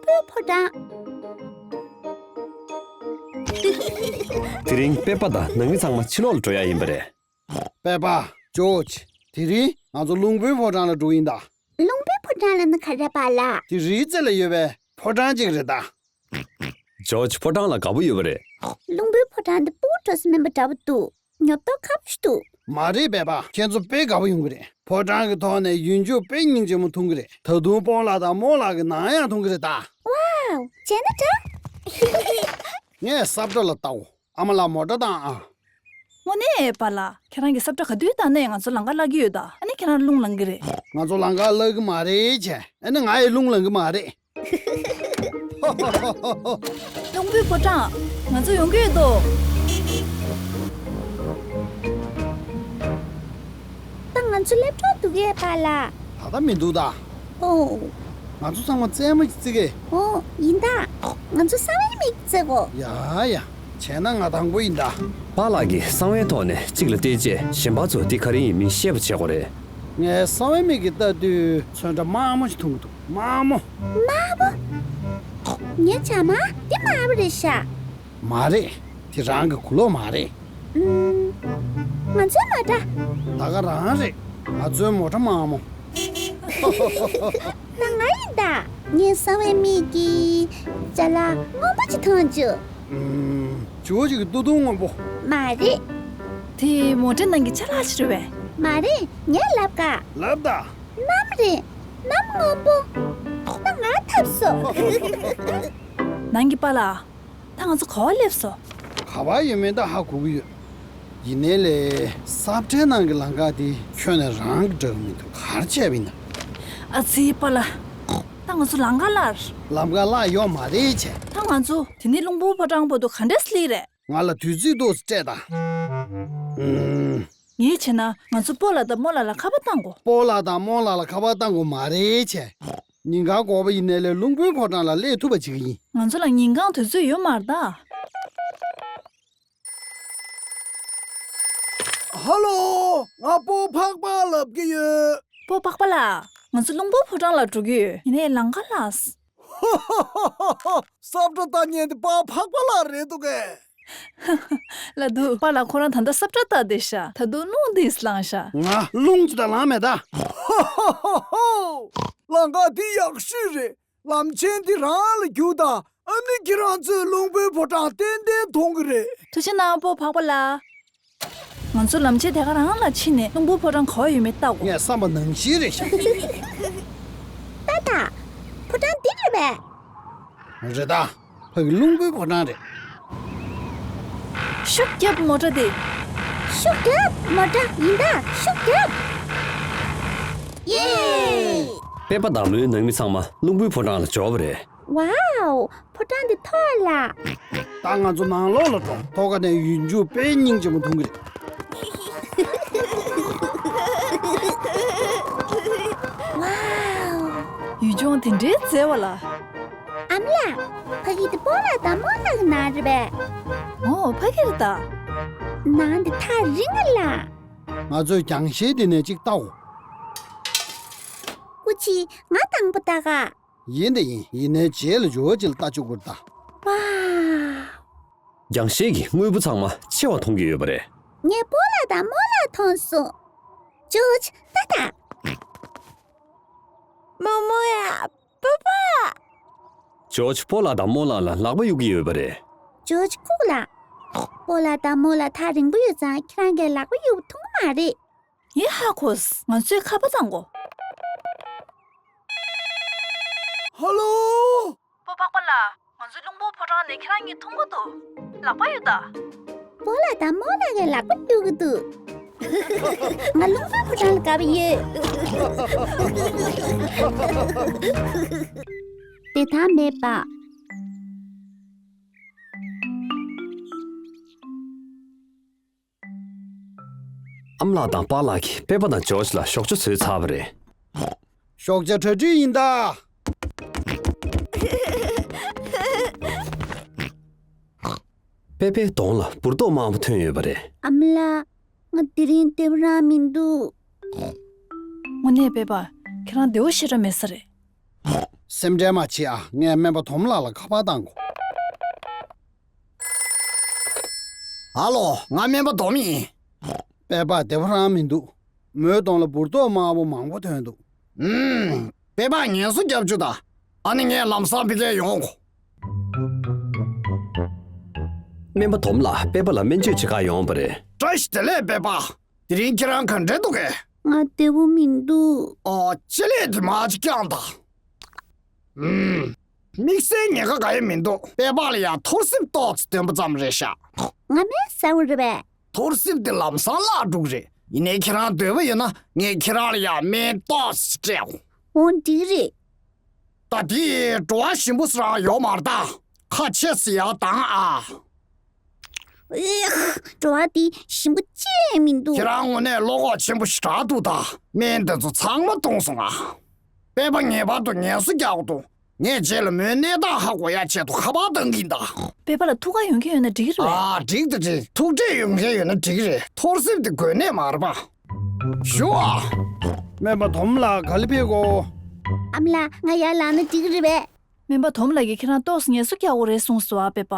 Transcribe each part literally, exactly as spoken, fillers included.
པོའི་ཕོ་བྲང་། དེ་རིང་པེ་པ་དང་ནང་མི་ཚང་མ་ཕྱི་ལོགས་ལ་འགྲོ་ཡ་ཡིན་པ་རེད། པེ་པ། ཇོརྗ། དེ་རིང་ང་ཚོ་རླུང་བུའི་ཕོ་བྲང་ལ་འགྲོ་གི་ཡིན་ད། རླུང་བུའི་ཕོ་བྲང་ལ་ནི་ག་རེ་པཱ་ལགས། དེ་རིའི་རྩེ་ལ་ཡོད་པའི་ཕོ་བྲང་ཅིག་རེད་ད། ཇོརྗ་ཕོ་བྲང་ལ་དགའ་པོ་ཡོད་པ་རེད། རླུང་བུའི་ཕོ་བྲང་འདི་སྤུ་གུ་འགྲོ་ས་མིན་པ་འདྲ་པོ་འདུག་ཉོབ་ཏོ་ཁ་པོ་ཞིག་འདུག་མ་རེད་པེ་པ། ཁྱེད་ཚོ་དཔེ་དགའ་པོ་ཡོང་གི་རེད། ཕོ་བྲང་གི་ཐོག་ནས་ཡུལ་ལྗོངས་དཔེ་སྙིང་རྗེ་མོ་མཐོང་གི་རེད། ད་དུང་སྤོ་ལགས་དང་རྨོ་ལགས་ཀྱི་ནང་ཡང་མཐོང་གི་རེད་ད། ཝའོ། བྱས་ན་འདྲ། ངས་སབ་ཁྲ་ལ་བལྟའོ། ཨ་མ་ལགས་མོ་ཊ་བཏང་ཨ། དངོས་གནས་པཱ་ལགས། ཁྱེད་རང་གི་སབ་ཁྲ་ག་དུས་བཏང་ནས་ང་ཚོ་ལམ་ཁ་བརླག་གི་ཡོད་ད། ཨ་ནི་ཁྱེད་རང་རླུང་ལངས་གི་རེད། ང་ཚོ་ལམ་ཁ་བརླག་གི་མ་རེད་བྱས། ཨ་ནི་ང་ཡི་རླུང་ལངས་གི་མ་རེད། རླུང་བུའི་ཕོ་བྲང་། ང་ཚོ་ཡོང་གི་ཡོད་དོ། ད་ང་ཚོ་སླེབས་འགྲོ་འདུག་གས་པཱ་ལགས། ད་ལྟ་མི་འདུག་ད། ཨོ། ང་ཚོ་ཚང་མ་རྩེད་མོ་ཞིག་རྩེ་གས། ཨོ། ཡིན་ད། ང་ཚོ་གསང་བའི་མིག་རྩེ་གོ། ཡ་ཡ། བྱས་ན་ང་དང་པོ་ཡིན་ད། པཱ་ལགས་ཀྱིས་གསང་བའི་ཐོག་ནས་གཅིག་ལ་བལྟས་རྗེས་གཞན་པ་ཚོ་འདི་ག་རེ་ཡིན་མིན་ཤེས་པ་བྱེད་དགོས་རེད། ངས་གསང་བའི་མིག་གིས་ལྟ་དུས་ཚོན་ཁྲ་དམར་མོ་ཞིག་མཐོང་གི་འདུག་དམར་མོ། དམར་པོ། ངའི་བྱ་མ་འདི་དམར་པོ་རེད་ཤག་མ་རེད། དེ་རང་གི་གོས་ལོག་མ་རེད། ཨུམ། ང་ཚོའི་མོ་ཊ། ད་ག་རང་རེད། ང་ཚོའི་མོ་ཊ་དམར་མོ། ད་ང་ཡིན་ད། ངའི་གསང་བའི་མིག་གིས་ཅ་ལག་སྔོན་པོ་ཅིག་མཐོང་བྱུང་། ཨུམ། ཇོ་ཅིག་གི་ཏུ་ཏུ་སྔོན་པོ། མ་རེད། དེ་མོ་ཊའི་ནང་གི་ཅ་ལག་ཅིག་རེད་པས། མ་རེད། ངས་ལབ་ག་ལབ་ད། གནམ་རེད། གནམ་སྔོན་པོ། ད་ང་ཐབས་སོ། ནང་གི་པཱ་ལགས། ད་ང་ཚོ་ག་པར་སླེབས་སོང་། ག་པར་ཡོད་མེད་ད་ཧ་གོ་གི་ཡོད། ཡིན་ནའི་ལས་སབ་ཁྲའི་ནང་གི་ལམ་ཁ་དེ་ཁྱོན་ནས་རང་གི་འདྲ་གི་མི་འདུག་ག་རེ་བྱས་པ་ཡིན་ན། ཨ་ཙི་པཱ་ལགས། ད་ང་ཚོ་ལམ་ཁ་བརླགས། ལམ་ཁ་བརླགས་ཡོད་མ་རེད་བྱས། ད་ང་ཚོ་དེ་ནས་རླུང་བུ་ཕོ་བྲང་བར་དུ་ག་འདྲས་སླེབས་རེད། ང་ལ་དུས་ཚོད་ཏོག་ཙམ་སྤྲད་དང་། ཨུམ། ངས་བྱས་ན་ང་ཚོ་སྤོ་ལགས་དང་རྨོ་ལགས་ལ་ཁ་པར་བཏང་གོ། སྤོ་ལགས་དང་རྨོ་ལགས་ལ་ཁ་པར་བཏང་དགོས་མ་རེད་བྱས། ཉིན་གང་དགོས་པ་ཡིན་ནའི་ལས་རླུང་བུའི་ཕོ་བྲང་ལ་སླེབས་ཐུབ་པ་བྱེད་ཀྱི་ཡིན། ང་ཚོ་ལ་ཉིན་གང་དུས་ཚོད་ཡོད་མ་རེད་ད། ཧ་ལོ། ང་སྤོ་འཕགས་པ་ལབ་ཀྱི་ཡོད། སྤོ་འཕགས་པ་ལགས། ང་ཚོ་རླུང་བུ་ཕོ་བྲང་ལ་འགྲོ་གི་ཡོད། ཡིན་ནའི་ལམ་ཁ་བརླགས། སབ་ཁྲ་ལྟ་མཁན་དེ་སྤོ་འཕགས་པ་ལགས་རེད་འདུག་གས། ལ་དུ་པཱ་ལགས་ཁོ་རང་ད་ལྟ་སབ་ཁྲ་ལྟ་བསྡད་ཤག་ད་དུང་རླུང་འདི་ལངས་ཤག་ང་རླུང་ཅིག་ད་ལངས་མེད་ད། ལམ་ཁ་འདི་ཡག་ཤོས་རེད། ལམ་ཆེན་འདི་རང་ལ་རྒྱུགས་དང་། ཨ་ནི་ཁྱེད་རང་ཚོས་རླུང་བུའི་ཕོ་བྲང་ཏན་ཏན་མཐོང་གི་རེད། ཐུགས་རྗེ་གནང་སྤོ་འཕགས་པ་ལགས། ང་ཚོ་ལམ་ཆེན་དེ་ག་རང་ལ་ཕྱིན་ནས་རླུང་བུ་ཕོ་བྲང་ག་པར་ཡོད་མེད་བལྟ་དགོས། ངས་བསམ་པ་ནང་བཞིན་རེད་ཤག་ཏག་ཏག་ཕོ་བྲང་འདི་རེད་པས། རེད་ད། ཕ་གི་རླུང་བུའི་ཕོ་བྲང་རེད། ཤུགས་རྒྱབ་མོ་ཊ་དེ། ཤུགས་རྒྱབ་མོ་ཊ་ཡིན་ད་ཤུགས་རྒྱབ། ཡེ། པེ་པ་དང་མོའི་ནང་མི་ཚང་མ་རླུང་བུའི་ཕོ་བྲང་ལ་འབྱོར་བ་རེད། ཝའོ། ཕོ་བྲང་འདི་མཐོ་ལ། ད་ང་ཚོ་ནང་ལོགས་ལ་འགྲོ། ཐོག་ཁ་ནས་ཡུལ་ལྗོངས་དཔེ་སྙིང་རྗེ་མོ་མཐོང་གི་རེད། ཝའོ། ཡུལ་ལྗོངས་དེ་འདྲའི་མཛེས་པ་ལ། ཨ་མ་ལགས། ཕ་གི་དེ་སྤོ་ལགས་དང་རྨོ་ལགས་ཀྱི་ནང་རེད་པས། ཨོ་ཕ་གི་རེད་ད། ནང་དེ་ཐག་རིང་གི་ལ། ང་ཚོས་རྒྱང་ཤེལ་དེ་ནས་གཅིག་ལྟའོ། སྐུ་མཁྱེན། ང་དང་པོ་ལྟ་ག་ཡིན་དེ་ཡིན། ཡིན་ནའི་རྗེས་ལ་ཇོ་ཅིག་ལ་ལྟ་བཅུག་དགོས་ད། ཝའོ། རྒྱང་ཤེལ་གྱི་དངོས་པོ་ཚང་མ་ཆེ་བ་མཐོང་གི་ཡོད་པ་རེད། ངས་སྤོ་ལགས་དང་རྨོ་ལགས་མཐོང་སོང་། ཇོ་ཅིག་ལྟ་ད། རྨོ་མོ་ཡ། པ་པ། ཇོ་ཅིག་སྤོ་ལགས་དང་རྨོ་ལགས་ལ་ལག་པ་གཡུག་གི་ཡོད་པ་རེད། ཇོ་ཅིག་ལྐུགས་ལ། སྤོ་ལགས་དང་རྨོ་ལགས་ཐག་རིང་པོ་ཡོད་ཙང་ཁྱེད་རང་གིས་ལག་པ་གཡུག་ཐུབ་ཀྱི་མ་རེད། ངས་ཧ་གོ། ང་ཚོས་ཁ་པར་བཏང་གོ། ཧ་ལོ། སྤོ་འཕགས་པ་ལགས། ང་ཚོའི་རླུང་བུ་ཕོ་བྲང་ནས་ཁྱེད་རང་གཉིས་མཐོང་གི་འདུག་ལག་པ་གཡུག་ད། སྤོ་ལགས་དང་རྨོ་ལགས་ཀྱིས་ལག་པ་གཡུག་གི་འདུག་ང་རླུང་བུའི་ཕོ་བྲང་ལ་དགའ་པོ་ཡོད། བདེ་ཐང་མེད་པ། ཨ་མ་ལགས་དང་པཱ་ལགས་ཀྱིས་པེ་པ་དང་ཇོ་ཅིག་ལ་ཞོགས་ཇ་བཟོས་ཚར་བ་རེད། ཞོགས་ཇ་གྲ་སྒྲིག་ཡིན་ད། པེ་པའི་གདོང་ལ་འབུར་ཏོག་དམར་པོ་ཐོན་ཡོད་པ་རེད། ཨ་མ་ལགས། ང་དེ་རིང་བདེ་པོ་རང་མི་འདུག་དངོས་གནས་པེ་པ། ཁྱེད་རང་བདེ་པོ་ཞེ་དྲག་མེད་ས་རེད། སེམས་ཁྲལ་མ་བྱེད་ཨ། ངས་སྨན་པ་དོམ་ལགས་ལ་ཁ་པར་བཏང་གོ། ཨ་ལོ། ང་སྨན་པ་དོམ་ཡིན། པད་པ་བདེ་པོ་རང་མི་འདུག་མོའི་གདོང་ལ་འབུར་ཏོག་དམར་པོ་མང་པོ་ཐོན་འདུག་ཨུམ། པད་པ་ངལ་གསོ་རྒྱབ་བཅུག་དང་། ཨ་ནི་ངས་ལམ་སང་ཕ་གིར་ཡོང་གོ། སྨན་པ་དོམ་ལགས་པད་པ་ལ་སྨན་བཅོས་བྱེད་གར་ཡོང་བ་རེད། བཀྲ་ཤིས་བདེ་ལེགས་པད་པ། དེ་རིང་ཁྱེད་རང་ག་འདྲ་འདུག་གས། ང་བདེ་པོ་མི་འདུག་ཨོ། ལྕེ་ལེ་དེ་མར་ཅིག་བརྐྱངས་དང་། ཨུམ། དམིགས་བསལ་ཉེན་ཁ་གང་ཡང་མི་འདུག་པད་པ་ལ་ཡང་ཐོར་སེབ་ཏོག་ཙམ་སྟོན་པ་ཙམ་རེད་ཤག་ང་སྨན་ཟ་བ་རེད་པས། ཐོར་སེབ་དེ་ལམ་སང་བརླག་འགྲོ་གི་རེད། ཡིན་ནའི་ཁྱེད་རང་འདོད་པ་ཡོད་ན་ངས་ཁྱེད་རང་ལ་ཡང་སྨན་ཏོག་ཙམ་སྤྲད་འོང་། འོ་འགྲིག་རེད། ད་དེ་བྲོ་བ་ཞིམ་པོ་ཟེར་ཡག་ཡོད་མ་རེད་ད། ཁ་ཕྱེས་ཡག་དང་ཨ། ཨེ། བྲོ་བ་དེ་ཞིམ་པོ་ཅི་ཡང་མི་འདུག་ཁྱེད་རང་དངོས་གནས་བློ་ཁོག་ཆེན་པོ་ཞེ་དྲག་འདུག་ད། སྨན་འདི་ཚོ་ཚང་མ་བཏུང་སོང་ཨ། པད་པ་ངེས་པར་དུ་ངལ་གསོ་རྒྱག་དགོས་འདུག་ངས་རྗེས་ལ་མོའི་གནས་སྟངས་ཧ་གོ་ཡག་ཆེད་དུ་ཁ་པར་བཏང་གི་ཡིན་ད། པད་པ་ལ་ཐུགས་ཁུར་ཡོད་མཁན་ཡོད་ན་འགྲིག་གི་རེད་པས། ཨ། འགྲིག་ད་འགྲིག་ཐུགས་ཁྲལ་ཡོད་མཁན་ཡོད་ན་འགྲིག་གི་རེད། ཐོར་སེབ་དེ་དགོས་གནད་མ་རེད་པ། ཞུ་ཨ། སྨན་པ་དོམ་ལགས་ག་ལེ་ཕེབས་གོ། ཨ་མ་ལགས། ང་ཡར་ལངས་ན་འགྲིག་གི་རེད་པས། སྨན་པ་དོམ་ལགས་ཀྱིས་ཁྱེད་རང་ཏོག་ཙམ་ངལ་གསོ་རྒྱག་དགོས་རེད་གསུངས་སོང་ཨ་པད་པ།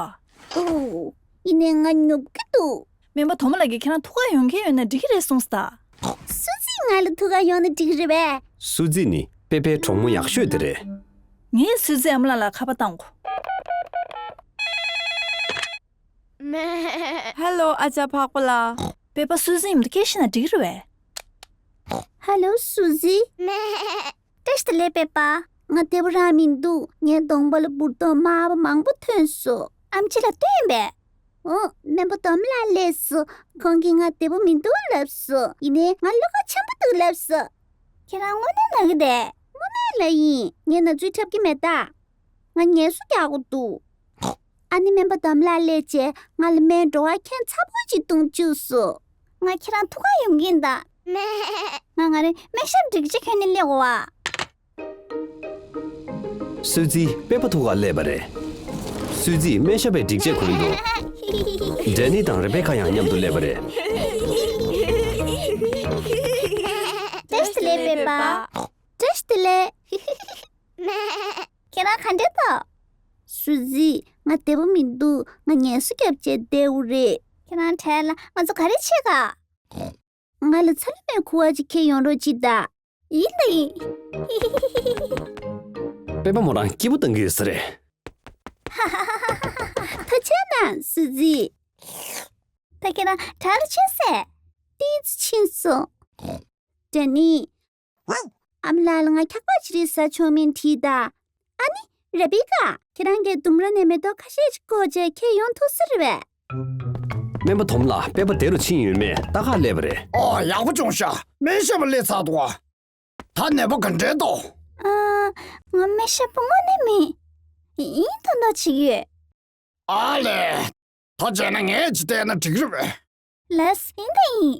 ཨོ། ཡིན་ནའི་ང་ཉོབ་ཀྱི་འདུག་སྨན་པ་དོམ་ལགས་ཀྱིས་ཁྱེད་རང་ཐུགས་ཁུར་ཡོད་མཁན་ཡོད་ན་འགྲིག་གི་རེད་གསུངས་སོང་ད། སུ་ཛི་ང་ལ་ཐུགས་ཁུར་ཡོད་ན་འགྲིག་གི་རེད་པས། སུ་ཛི་ནི་པད་པའི་གྲོགས་མོ་ཡག་ཤོས་དེ་རེད། ངས་སུ་ཛི་ཨ་མ་ལགས་ལ་ཁ་པར་བཏང་གོ། ཧེ་ལོ་ཨ་ཅག་ཕག་པ་ལགས། པད་པ་སུ་ཛི་མཉམ་དུ་སྐད་ཆ་བཤད་ན་འགྲིག་གི་རེད་པས། ཧེ་ལོ་སུ་ཛི། བཀྲ་ཤིས་བདེ་ལེགས་པད་པ། ང་བདེ་པོ་རང་མི་འདུག་ངའི་གདོང་པ་ལ་འབུར་ཏོག་དམར་པོ་མང་པོ་ཐོན་སོང་། ཨེམ་ཆི་ལ་སྟོན་པས། འོ། སྨན་པ་དོམ་ལགས་སླེབས་སོང་། ཁོང་གིས་ང་བདེ་པོ་མི་འདུག་ལབ་སོང་། ཡིན་ནའི་ང་བློ་ཁོག་ཆེན་པོ་འདུག་ལབ་སོང་། ཁྱེད་རང་དངོས་གནས་ན་གི་རེད། དངོས་གནས་ལ་ཡིན། ངས་ན་ཚོད་འཁྲབ་ཀྱི་མེད་ད། ང་ངལ་གསོ་རྒྱག་དགོས་འདུག་ཨ་ནི་སྨན་པ་དོམ་ལགས་སླེབས་བྱས་ང་ལ་སྨན་བྲོ་བ་ཁྱད་མཚར་པོ་ཅིག་བཏུང་བཅུག་སོང་། ང་ཁྱེད་རང་ཐུགས་ཁུར་ཡོད་མཁན་ད། ང་ང་རང་སྨན་ཞབས་སྒྲིག་ཆས་གྱོན་ནས་སླེབས་འོ་ཨ། སུ་ཛི་པད་པ་ཐུག་གར་སླེབས་པ་རེད། སུ་ཛི་སྨན་ཞབས་པའི་སྒྲིག་ཆས་གོན་འདུག་ཌེ་ནི་དང་རེ་བེ་ཁ་ཡང་མཉམ་དུ་སླེབས་པ་རེད། བཀྲ་ཤིས་བདེ་ལེགས་པད་པ། བཀྲ་ཤིས་བདེ་ལེགས། ཁྱེད་རང་ག་འདྲ་འདུག་སུ་ཛི། ང་བདེ་པོ་མི་འདུག་ང་ངལ་གསོ་བརྒྱབ་བྱས་བསྡད་ཡོད་རེད། ཁྱེད་རང་བྲེལ་ལ་ང་ཚོ་ག་རེ་བྱེད་ག་ང་ལ་ཚ་ལུ་མའི་ཁུ་བ་ཅིག་ཁྱེར་ཡོང་རོགས་གྱིས་ད། ཡིན་ད་ཡིན། པད་པ་མོ་རང་སྐྱིད་པོ་གཏོང་གི་ཡོད་ས་རེད། ཐུགས་རྗེ་གནང་སུ་ཛི། ད་ཁྱེད་རང་བྲེལ་ལ་ཕྱིན་སོང་ངས། ཏོག་ཙམ་ཕྱིན་སོང་། ཌེ་ནི། ཨ་མ་ལགས་ལ་ང་འཁྱག་པ་ཅི་རིགས་ཟ་ཆོག་མིན་དྲིས་དང་། ཨ་ནི། རེ་བི་ཀ། ཁྱེད་རང་གིས་ལྡུམ་ར་ནས་མེ་ཏོག་ཁ་ཤས་ཤིག་བཀོག་བྱས་ཁྱེར་ཡོང་ཐུབ་ས་རེད་པས། སྨན་པ་དོམ་ལགས་པད་པ་བདེ་རུ་ཕྱིན་ཡོད་མེད་ལྟ་གར་སླེབས་པ་རེད། ཨོ། ཡག་པོ་བྱུང་ཤག་སྨན་ཞབས་པ་སླེབས་ཚར་འདུག་ག་ད་ནད་པ་ག་འདྲས་འདུག་ཨ། ང་སྨན་ཞབས་པ་དངོས་གནས་མིན། ཡིན་མདོག་མདོག་བྱེད་ཀྱི་ཡོད། ཨ་ལས། ད་བྱས་ན་ངས་ཅིག་བལྟས་ན་འགྲིག་རེད་པས། ལགས་སོ། ཡིན་ད་ཡིན།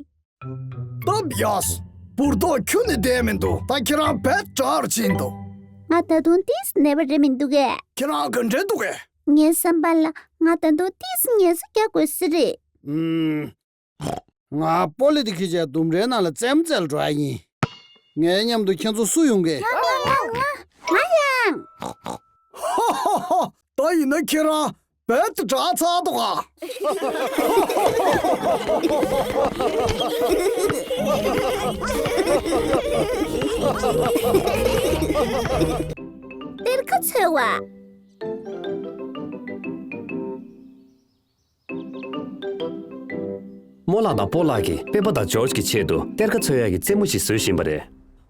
སྟབས་ཡག་སོང་། འབུར་ཏོག་ཁྱོན་ནས་བསྡད་མི་འདུག་ད་ཁྱེད་རང་རྦད་དྲག་རུ་ཕྱིན་འདུག་ང་ད་དུང་ཏོག་ཙམ་ན་བ་རེད་མི་འདུག་གས། ཁྱེད་རང་ག་འདྲས་འདུག་གས། ངའི་བསམ་པ་ལ་ང་ད་དུང་ཏོག་ཙམ་ངལ་གསོ་རྒྱག་དགོས་ས་རེད། ཨུམ། ང་སྤོ་ལོ་དེ་འཁྱེར་བྱས་ལྡུམ་རའི་ནང་ལ་རྩེད་མོ་རྩེ་ལ་འགྲོ་ཡ་ཡིན། ངའི་མཉམ་དུ་ཁྱེད་ཚོ་སུ་ཡོང་གི། ང་ཡང་། ཧ་ཧ་ཧ། ད་ཡིན་ན་ཁྱེད་རང་རྦད་དེ་དྲག་ཚར་འདུག་ག་གཏེར་ཁ་འཚོལ་བ། རྨོ་ལགས་དང་སྤོ་ལགས་ཀྱིས་པད་པ་དང་ཇོརྗ་གི་ཆེད་དུ་གཏེར་ཁ་འཚོལ་ཡག་གི་རྩེད་མོ་ཞིག་བཟོ་བཞིན་པ་རེད།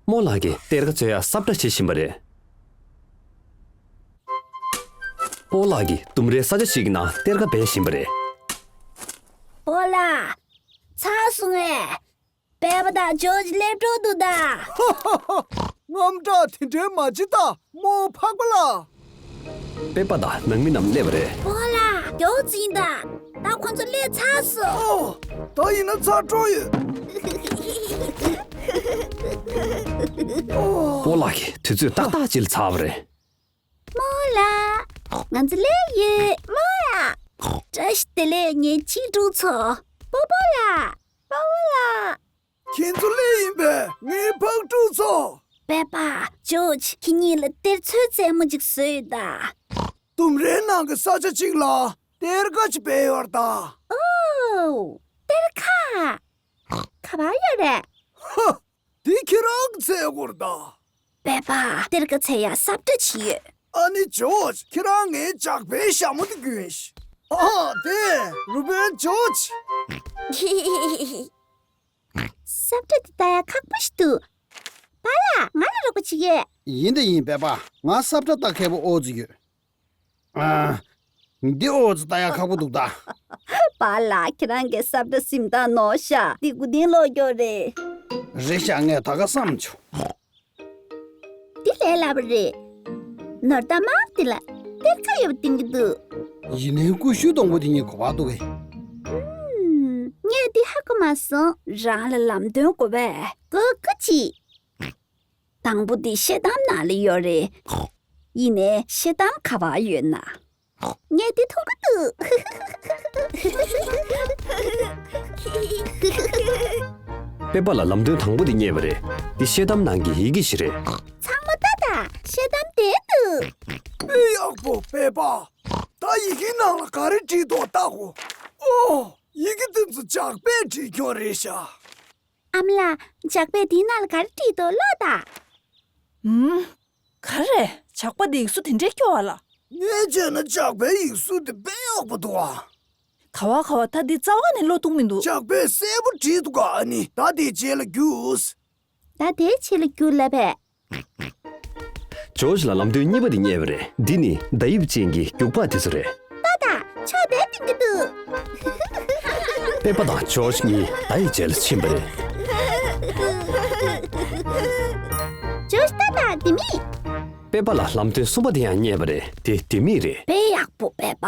རྨོ་ལགས་ཀྱིས་གཏེར་ཁ་འཚོལ་ཡག་སབ་ཁྲ་བྱེད་བཞིན་པ་རེད། སྤོ་ལགས་ཀྱིས་ལྡུམ་རའི་ས་ཆ་ཞིག་གི་ནང་གཏེར་ཁ་སྦས་བཞིན་པ་རེད། སྤོ་ལགས། ཚར་སོང་ངས། པད་པ་དང་ཇོརྗ་སླེབས་འགྲོ་འདུག་ད། ཧ་ཧ་ཧ། རྔམ་སྐྲག་དེ་འདྲའི་མ་བྱེད་ད། རྨོ་ཕག་པ་ལགས། པད་པ་དང་ནང་མི་རྣམས་སླེབས་པ་རེད། སྤོ་ལགས། མགྱོགས་ཙམ་ཡིན་ད། ད་ཁོ་ཚོ་སླེབས་ཚར་སོང་། ཨོ། ད་ཡིན་ན་ཚར་འགྲོ་ཡོད། ཨོ། སྤོ་ལགས་ཀྱིས་དུས་ཚོད་ཏག་ཏག་ཅིག་ལ་ཚར་བ་རེད། རྨོ་ལགས། ང་ཚོ་སླེབས་ཡོད། རྨོ་ལགས། བཀྲ་ཤིས་བདེ་ལེགས་ངའི་ཁྱི་ཕྲུག་ཚོ། སྤོ་སྤོ་ལགས། སྤོ་སྤོ་ལགས། ཁྱེད་ཚོ་སླེབས་ཡིན་པས་ངའི་ཕག་ཕྲུག་ཚོ། པད་པ། ཇོརྗ། ཁྱེད་གཉིས་ལ་གཏེར་མཚོའི་རྩེད་མོ་ཅིག་བཟོས་ཡོད་ད། ལྡུམ་རའི་ནང་གི་ས་ཆ་གཅིག་ལ་གཏེར་ཁ་ཅིག་སྦས་ཡོད་རེད་ད། ཨོ། གཏེར་ཁ། ག་པར་ཡོད་རེད། ཧ། འདི་ཁྱེད་རང་གི་འཚོལ་དགོས་རེད་ད། པད་པ། གཏེར་ཁ་འཚོལ་ཡག་སབ་ཏྲ་ཅིག་ཡོད། ཨ་ནི་ཇོརྗ། ཁྱེད་རང་ངའི་ཇག་པའི་ཞྭ་མོ་དེ་གྱོན་ཤིག་ཨ། དེ་རུ་སྦལ་ཇོརྗ། སབ་ཏྲ་དེ་ལྟ་ཡག་ཁག་པོ་ཞིག་འདུག་པཱ་ལགས། ང་ལ་རོགས་པ་བྱེད་ཀྱི་ཡོད། ཡིན་དང་ཡིན་པད་པ། ང་སབ་ཏྲ་ལྟ་མཁས་པོ་ཨོ་ཙི་ཡོད། ཨ། འདི་ཨོ་ཙི་ལྟ་ཡག་ཁག་པོ་འདུག་ད། པཱ་ལགས། ཁྱེད་རང་གི་སབ་ཏྲ་སེམས་ཐག་ནོར་ཤག་འདི་མགོ་རྟིང་སློག་རྒྱུ་རེད། རེད་ཤག་ངས་ད་ག་བསམ་བྱུང་། འདི་ལས་སླ་པོ་རེད། ནོར་ད་མར་འདི་ལ་གཏེར་ཁ་ཡོད་པ་བསྟན་གྱི་འདུག་ཡིན་ནའི་ཀུ་ཤུའི་སྡོང་པོ་དེ་གཉིས་ག་པར་འདུག་གས། ཨུམ། ངས་འདི་ཧ་གོ་མ་སོང་། རང་ལ་ལམ་སྟོན་དགོས་པས། གོ་གོ་ཅི། དང་པོ་འདི་ཤེལ་དམ་ནང་ལ་ཡོད་རེད། ཡིན་ནའི་ཤེལ་དམ་ག་པར་ཡོད་ན། ངས་འདི་མཐོང་གི་འདུག་པད་པ་ལགས། ལམ་སྟོན་དང་པོ་འདི་རྙེད་པ་རེད། འདི་ཤེལ་དམ་ནང་གི་ཡི་གེ་ཞིག་རེད། ཚང་མ་ལྟ་དང་། ཤེལ་དམ་དེར་འདུག་དཔེ་ཡག་པོ་པད་པ། ད་ཡི་གེའི་ནང་ལ་ག་རེ་བྲིས་འདུག་ལྟ་གོ། ཨོ། ཡི་གེ་དེ་ཚོ་ཇག་པས་བྲིས་ཀྱང་རེད་ཤག་ཨ་མ་ལགས། ཇག་པས་འདིའི་ནང་ལ་ག་རེ་བྲིས་འདུག་ཀློག་དང་། ཨུམ། ག་རེ། ཇག་པ་འདི་ཡིག་གཟུགས་དེ་འདྲའི་སྐྱོ་བ་ལ། ངས་བྱས་ན་ཇག་པའི་ཡིག་གཟུགས་དེ་དཔེ་ཡག་པོ་འདུག་ཨ། ག་བ་ག་བ། ད་འདི་རྩ་བ་ནས་ཀློག་ཐུབ་མི་འདུག་ཇག་པས་གསལ་པོ་བྲིས་འདུག་ག་ཨ་ནི་ད་དེའི་རྗེས་ལ་རྒྱུགས། ད་དེའི་རྗེས་ལ་རྒྱུགས་ལབ་པས། ཇོརྗ་ལགས། ལམ་སྟོན་གཉིས་པ་འདི་རྙེད་པ་རེད། འདི་ནི་མདའ་དབྱིབས་ཅན་གྱི་རྒྱུག་པ་དེ་ཚོ་རེད། ལྟ་དང་། ཕྱོགས་དེར་འགྲིམ་གྱི་འདུག་པད་པ་དང་ཇོརྗ་གཉིས་མདའ་ཡི་རྗེས་ལ་ཕྱིན་པ་རེད། ཇོརྗ། ལྟ་དང་། ལྡེ་མིག་པད་པ་ལགས། ལམ་སྟོན་གསུམ་པ་འདི་ཡང་རྙེད་པ་རེད། དེ་ལྡེ་མིག་རེད། དཔེ་ཡག་པོ་པད་པ།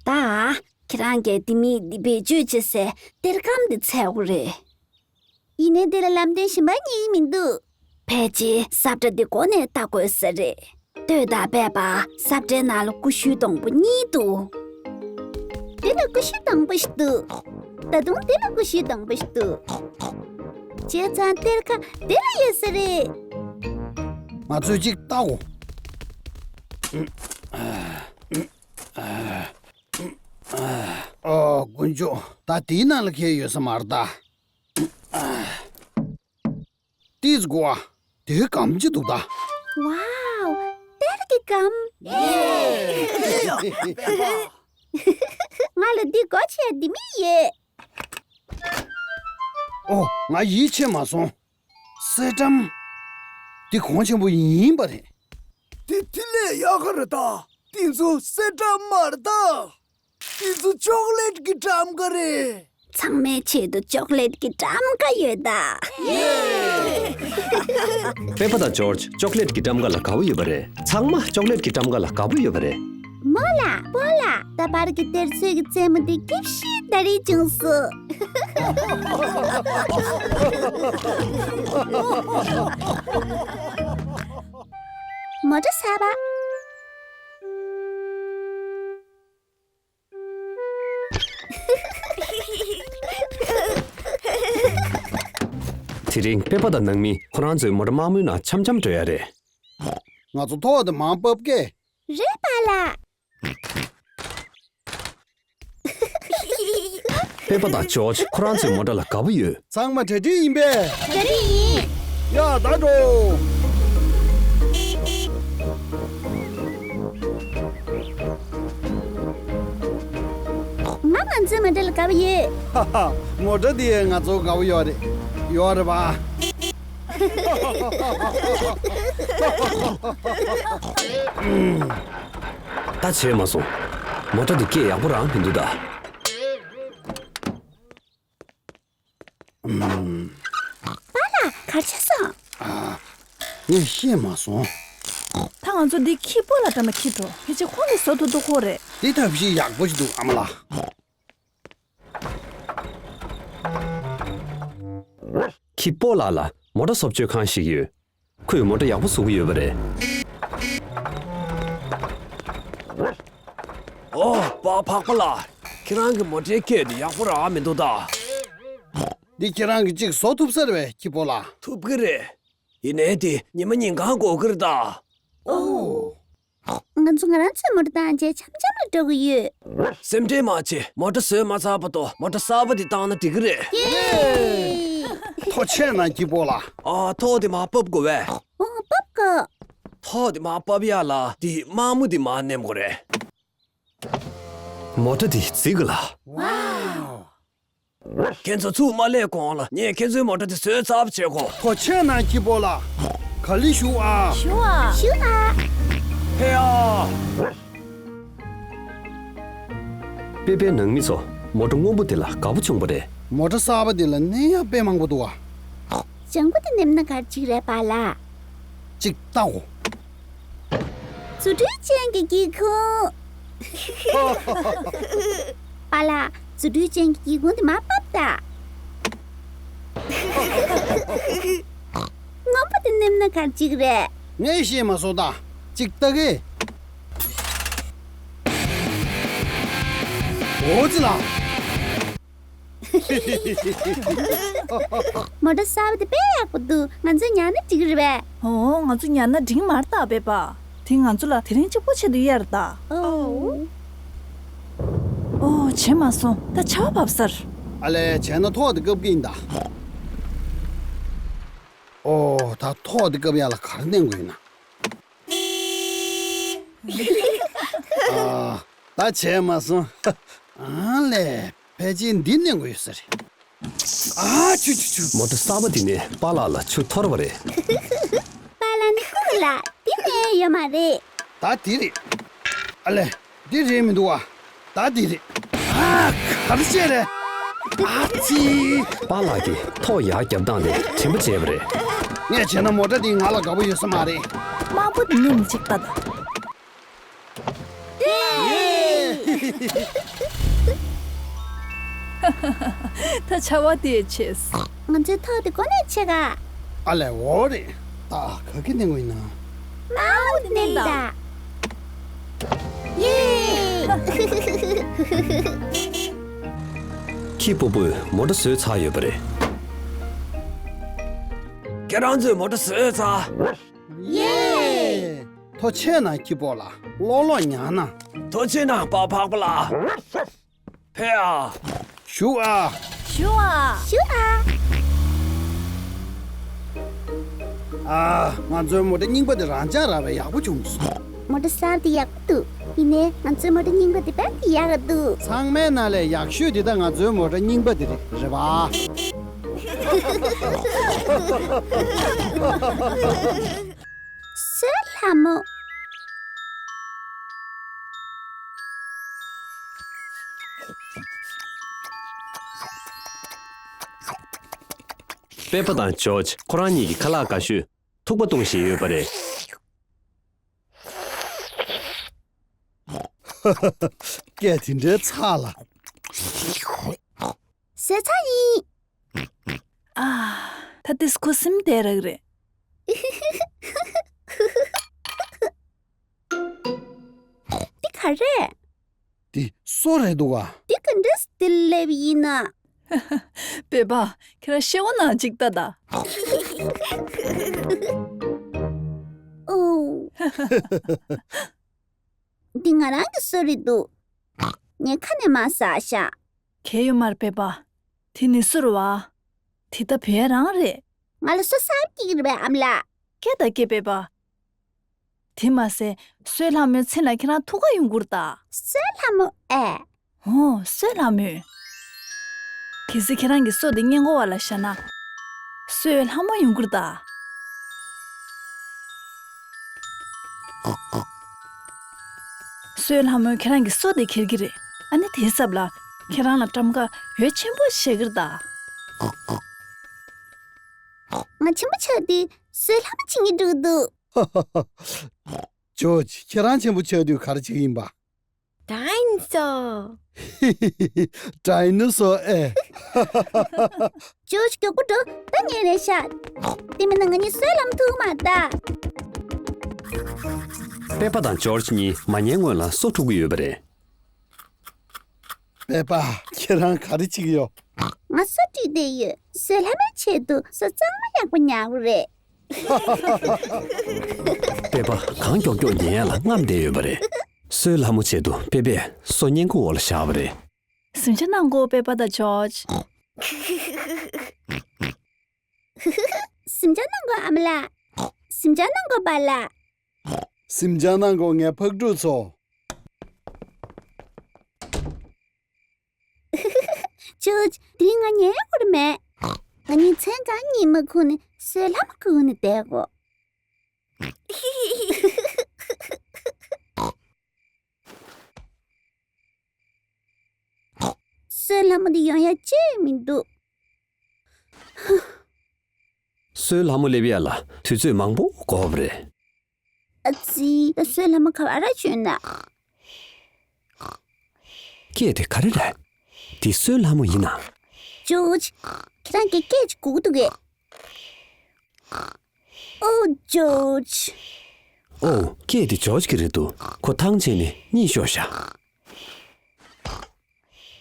ད་ཁྱེད་རང་གིས་ལྡེ་མིག་འདི་བེད་སྤྱོད་བྱེད་སའི་གཏེར་སྒམ་འདི་འཚོལ་དགོས་རེད། ཡིན་ནའི་འདི་ལ་ལམ་སྟོན་གཞན་པ་རྙེད་ཀྱི་མི་འདུག་ཕལ་ཆེར་སབ་ཏྲ་འདི་མགོ་ནས་ལྟ་དགོས་ས་རེད། ལྟོས་དང་པད་པ། སབ་ཏྲའི་ནང་ལ་ཀུ་ཤུའི་སྡོང་པོ་གཉིས་འདུག་འདི་ལ་ཀུ་ཤུའི་སྡོང་པོ་ཞིག་འདུག་ད་དུང་འདི་ལ་ཀུ་ཤུའི་སྡོང་པོ་ཞིག་འདུག་བྱས་ཙང་གཏེར་ཁ་འདི་ལ་ཡོད་ས་རེད། ང་ཚོས་གཅིག་ལྟ་གོ། ཨོ། དཀོན་མཆོག་ད་དེའི་ནང་ལ་གས་ཡོད་ས་མ་རེད་ད། ཏིས་གོ་ཨ། དེའི་སྒམ་ཅི་འདུག་ད། ཝའོ། གཏེར་གྱི་སྒམ། ང་ལ་འདི་སྒོ་ཕྱེ་ཡ་ལྡེ་མིག་ཡོད། ཨོ། ང་ཡིད་ཆེས་མ་སོང་། གསེར་སྦྲམ། འདི་གོང་ཆེན་པོ་ཡིན་པ་རེད། འདི་དེ་ལས་ཡག་ག་རེད་ད། འདི་ཚོ་གསེར་སྦྲམ་མ་རེད་ད། འདི་ཚོ་ཅོག་ལེཊ་གི་སྦྲམ་ཀ་རེད། ཚང་མའི་ཆེད་དུ་ཅོག་ལེཊ་གི་སྦྲམ་ཀ་ཡོད་ད། པད་པ་དང་ཇོརྗ། ཅོག་ལེཊ་གི་སྦྲམ་ཀ་ལ་དགའ་པོ་ཡོད་པ་རེད། ཚང་མ་ཅོག་ལེཊ་གི་སྦྲམ་ཀ་ལ་དགའ་པོ་ཡོད་པ་རེད། རྨོ་ལགས། སྤོ་ལགས། ད་བར་གྱི་གཏེར་མཚོའི་རྩེད་མོ་འདི་སྐྱིད་ཤོས་ད་རེས་བྱུང་སོང་། མོ་ཊ་གསར་པ། དེ་རིང་པད་པ་དང་ནང་མི་ཁོ་རང་ཚོའི་མོ་ཊ་དམར་མོའི་ནང་འཆམ་འཆམ་འགྲོ་ཡ་རེད། ང་ཚོ་ཐོག་དེ་མར་ཕབ་ཀྱེ། རེད་པཱ་ལགས། པད་པ་དང་ཇོརྗ་ཁོ་རང་ཚོའི་མོ་ཊ་ལ་དགའ་པོ་ཡོད། ཚང་མ་གྲ་སྒྲིག་ཡིན་པས། གྲ་སྒྲིག་ཡིན། ཡ་ད་འགྲོ། ང་ང་ཚོའི་མོ་ཊ་ལ་དགའ་པོ་ཡོད། ཧ་ཧ། མོ་ཊ་འདི་ང་ཚོ་དགའ་པོ་ཡོད་རེད། ཡོད་རེད་པ། ད་བྱས་མ་སོང་། མོ་ཊ་འདི་སྐད་ཡག་པོ་རང་མི་འདུག་ད། ཨུམ། པཱ་ལགས། ག་རེ་བྱས་སོང་། ཨ། ངས་ཤེས་མ་སོང་། ད་ང་ཚོ་འདི་ཁྱི་སྤོ་ལགས་འགྲམ་ལ་འཁྱེར་འགྲོ། ཕལ་ཆེར་ཁོང་གིས་བཟོ་ཐུབ་འདུག་ཁོ་རེད། འདི་ཐབས་ཤེས་ཡག་པོ་ཞིག་འདུག་ཨ་མ་ལགས། ཁྱི་སྤོ་ལགས་ལ་མོ་ཊ་བཟོ་བཅོས་ཁང་ཞིག་ཡོད། ཁོས་མོ་ཊ་ཡག་པོ་བཟོ་གི་ཡོད་པ་རེད། ཨོ། པ་ཕག་པ་ལགས། ཁྱེད་རང་གི་མོ་ཊའི་སྐད་དེ་ཡག་པོ་རང་མི་འདུག་ད། འདི་ཁྱེད་རང་གིས་གཅིག་བཟོ་ཐུབ་ས་རེད་པས་ཁྱི་སྤོ་ལགས། ཐུབ་ཀྱི་རེད། ཡིན་ནའི་དེ་ཉི་མ་ཉིན་གང་དགོས་ཀྱི་རེད་ད། ཨོ། ང་ཚོ་ང་རང་ཚོའི་མོ་ཊ་བཏང་རྗེས་འཆམ་འཆམ་ལ་འགྲོ་གི་ཡོད། སེམས་ཁྲལ་མ་བྱེད། མོ་ཊ་བཟོས་མ་ཚར་བར་དུ་མོ་ཊ་གསར་པ་འདི་བཏང་ན་འགྲིག་གི་རེད། ཡེ། ཐོག་ཆད་ན་སྐྱིད་པོ་ལ། ཨ། ཐོག་དེ་མར་ཕབ་དགོས་པས། ཨོ། ཕབ་དགོས། ཐོག་དེ་མར་ཕབ་ཡག་ལ་དེ་དམར་མོ་དེ་མར་མནན་དགོས་རེད། མོ་ཊ་དེ་བརྫིས་གི་ལ། ཝའོ། ཁྱེད་ཚོ་ཚུར་མ་སླེབས་གོང་ལ་ངས་ཁྱེད་ཚོའི་མོ་ཊ་དེ་བཟོས་ཚར་བ་བྱེད་གོ། ཐོག་ཆད་ན་སྐྱིད་པོ་ལ། ག་ལེར་བཞུགས་ཨ། བཞུགས་ཨ། བཞུགས་ཨ། ཕེབས་ཨ། པེ་པའི་ནང་མི་ཚོ་མོ་ཊ་སྔོན་པོ་དེ་ལ་དགའ་པོ་བྱུང་བ་རེད། མོ་ཊ་གསར་པ་དེ་ལ་གནོན་ཡག་དཔེ་མང་པོ་འདུག་ཨ། ལྗང་གུ་དེ་མནན་ན་ག་རེ་བྱེད་ཀྱི་རེད་པཱ་ལགས། ཅིག་ལྟའོ། རྫུ་འཕྲུལ་ཅན་གྱི་སྒེའུ་ཁུང་། པཱ་ལགས། རྫུ་འཕྲུལ་ཅན་གྱི་སྒེའུ་ཁུང་དེ་མར་ཕབ་དང་། སྔོན་པོ་དེ་མནན་ན་ག་རེ་བྱེད་ཀྱི་རེད། ངས་ཤེས་མ་སོང་ད། ཅིག་ལྟ་གི། འོ་ཙི་ལ། མོ་ཊ་གསར་པ་དེ་དཔེ་ཡག་པོ་འདུག་ང་ཚོས་ཉར་ན་འགྲིག་གི་རེད་པས། ཨོ། ང་ཚོས་ཉར་ན་འགྲིག་མ་རེད་ད་པེ་པ། དེ་ང་ཚོ་ལ་དེ་རིང་གཅིག་པོ་ཆེད་དུ་གཡར་ད། ཨོ། ཨོ། བྱེད་མ་སོང་། ད་ཆར་པ་བབས་ཚར། ཨ་ལས། བྱས་ན་ཐོག་དེ་བཀབ་ཀྱི་ཡིན་ད། ཨོ། ད་ཐོག་དེ་བཀབ་ཡག་ལ་ག་རེ་མནན་དགོས་ཡིན་ན། ཨ། ད་བྱས་མ་སོང་། ཨ་ལས། ཕལ་ཆེར་འདི་མནན་དགོས་ཡོད་ས་རེད། ཨ། ཆུ་ཆུ་ཆུ། མོ་ཊ་གསར་པ་འདི་ནས་པཱ་ལགས་ལ་ཆུ་འཐོར་བ་རེད། པཱ་ལགས་ནི་ཁུག་ལ་འདི་ནས་ཡོད་མ་རེད། ད་འདི་རེད། ཨ་ལས། འདི་རེད་མི་འདུག་ཨ། ད་འདི་རེད། ཨ། ག་རེ་བྱས་རེད། ཨ་ཙི། པཱ་ལགས་ཀྱིས་ཐོག་ཡར་བརྒྱབ་སྟངས་དེ་དྲན་པ་བརྗེད་པ་རེད། ངས་བྱས་ན་མོ་ཊ་འདི་ང་ལ་དགའ་པོ་ཡོད་ས་མ་རེད། དམར་པོ་འདི་མནན་ཅིག་ལྟ་དང་། ད་ཆར་པ་དེ་ཆེ། ང་ཚོའི་ཐོག་དེ་གོ་ནས་ཆེ་ག་ཨ་ལས། འོ་རེད། ད་ག་གི་མནན་དགོས་ཡིན་ན། དམར་པོ་དེ་མནན་ད། ཡེ། ཁྱི་སྤུ་སྤུས་མོ་ཊ་བཟོས་ཚར་ཡོད་པ་རེད། ཁྱེད་རང་ཚོས་མོ་ཊ་བཟོས་ཚར། ཡེ། ཐོག་ཆད་ན་སྐྱིད་པོ་ལ། ལོག་ལོག་ཉར་ན། ཐོག་ཆད་ན་པཱ་ཕག་པ་ལ། ཕེབས་ཨ། བཞུགས་ཨ། བཞུགས་ཨ། བཞུགས་ཨ། ཨ། ང་ཚོའི་མོ་ཊ་རྙིང་པ་དེ་རང་འཇགས་རག་པས་ཡག་པོ་བྱུང་སོང་། མོ་ཊ་གསར་དེ་ཡག་པོ་འདུག་ཡིན་ནའི་ང་ཚོའི་མོ་ཊ་རྙིང་པ་དེ་དཔེ་ཡག་ག་འདུག་ཚང་མའི་ནང་ལས་ཡག་ཤོས་དེ་ད་ང་ཚོའི་མོ་ཊ་རྙིང་པ་དེ་རེད། རེད་པ། བསོད་ལྷ་མོ། པེ་པ་དང་ཇོརྗ་ཁོ་རང་གཉིས་ཀྱི་ཁ་ལག་དགའ་ཤོས་ཐུག་པ་གཏོང་བཞིན་ཡོད་པ་རེད། སྐད་དེ་འདྲའི་ཚ་ལ། ཟས་ཚ་ཡིན། ཨ། ད་ཏིས་ཁུ་སིམ་དེ་རག་རེད། འདི་ག་རེད། འདི་སོ་རེད་འདུག་ག་འདི་ག་འདྲས་འདི་སླེབས་ཡིན་ན། པེ་པ། ཁྱེད་རང་ཤེས་བ་ན་ཅིག་ལྟ་ད། ཨོ། འདི་ང་རང་གི་སོ་རེད་འདུག་ངས་ཁ་ནས་མར་ཟ་ཤག་གལ་ཡོད་མ་རེད་པེ་པ། དེ་ནི་སུ་རེད་བ། དེ་ད་བེ་རང་རེད། ང་ལ་སོ་ཟ་སྐྱིད་ཀྱི་རེད་པས་ཨ་མ་ལགས། སྐད་ད་སྐད་པེ་པ། དེ་མ་ཟད་བསོད་ལྷ་མོའི་མཚན་ལ་ཁྱེད་རང་ཐུགས་ཁ་ཡོང་གི་རེད་ད། བསོད་ལྷ་མོ་ཨེ། ཨོ། བསོད་ལྷ་མོས། གལ་སྲིད་ཁྱེད་རང་གི་སོ་དེ་སྔས་མགོ་བ་ལ་བཞག་ན། བསོད་ལྷ་མོ་ཡོང་གི་རེད་ད། བསོད་ལྷ་མོས་ཁྱེད་རང་གི་སོ་དེ་ཁྱེར་གྱི་རེད། ཨ་ནི་དེའི་ཚབ་ལ་ཁྱེད་རང་ལ་ཊམ་ཁ་འོད་ཆེན་པོ་བཞད་ཀྱི་རེད་ད། ང་ཆེན་པོ་ཆགས་དུས་བསོད་ལྷ་མོ་བྱེད་སྙིང་འདོད་འདུག་ཇོརྗ། ཁྱེད་རང་ཆེན་པོ་ཆགས་དུས་ག་རེ་བྱེད་ཀྱི་ཡིན་པ། ཌའི་ནོ་སོར། ཌའི་ནོ་སོར་ཨེ། ཇོརྗ་མགྱོགས་པོ་འགྲོ། ད་ཉལ་རན་ཤག་དེ་མིན་ན་ང་གཉིས་བསོད་ལྷ་མོ་ཐུག་མ་ད། པེ་པ་དང་ཇོརྗ་གཉིས་མ་ཉལ་སྔོན་ལ་སོ་འཁྲུད་ཀྱི་ཡོད་པ་རེད། པེ་པ། ཁྱེད་རང་ག་རེ་བྱེད་ཀྱི་ཡོད། ང་སོ་འཁྲུད་བསྡད་ཡོད། བསོད་ལྷ་མོའི་ཆེད་དུ་སོ་གཙང་མ་ཡག་པོ་ཉར་དགོས་རེད། པེ་པ་གང་མགྱོགས་མགྱོགས་ཉན་ཡ་ལ་རྔམ་བསྡད་ཡོད་པ་རེད། སོའི་ལྷ་མོ་ཆེད་དུ་པེ་པས་སོ་སྔས་མགོ་འོག་ལ་བཞག་པ་རེད། གཟིམ་འཇག་གནང་གོ་པེ་པ་དང་ཇོརྗ། གཟིམ་འཇག་གནང་གོ་ཨ་མ་ལགས། གཟིམ་འཇག་གནང་གོ་པཱ་ལགས། གཟིམ་འཇག་གནང་གོ་ངའི་ཕག་ཕྲུག་ཚོ། ཇོརྗ། དེ་རིང་ང་ཉལ་ཡོད་རེད་མེད། ང་གཉིས་མཚན་གང་གཉིད་མ་ཁུག་ནས་སོའི་ལྷ་མོ་སྒུག་ནས་བསྡད་གོ། སོའི་ལྷ་མོ་འདི་ཡོང་ཡ་ཅི་མི་འདུག། སོའི་ལྷ་མོ་སླེབས་ཡ་ལ་དུས་ཚོད་མང་པོ་འགོར་བ་རེད། ཨ་ཙི། ད་སོའི་ལྷ་མོ་ག་པར་བྱོན་ན། སྐད་དེ་ག་རེ་རེད། འདི་སོའི་ལྷ་མོ་ཡིན་ན། ཇོརྗ། ཁྱེད་རང་གི་སྐད་ཅིག་སྒུག་འདུག་གས། ཨོ་ཇོརྗ། ཨོ། སྐད་དེ་ཇོརྗ་གི་རེད་འདུག། ཁོ་ཐང་ཆད་ནས་གཉིད་ཤོར་ཤག།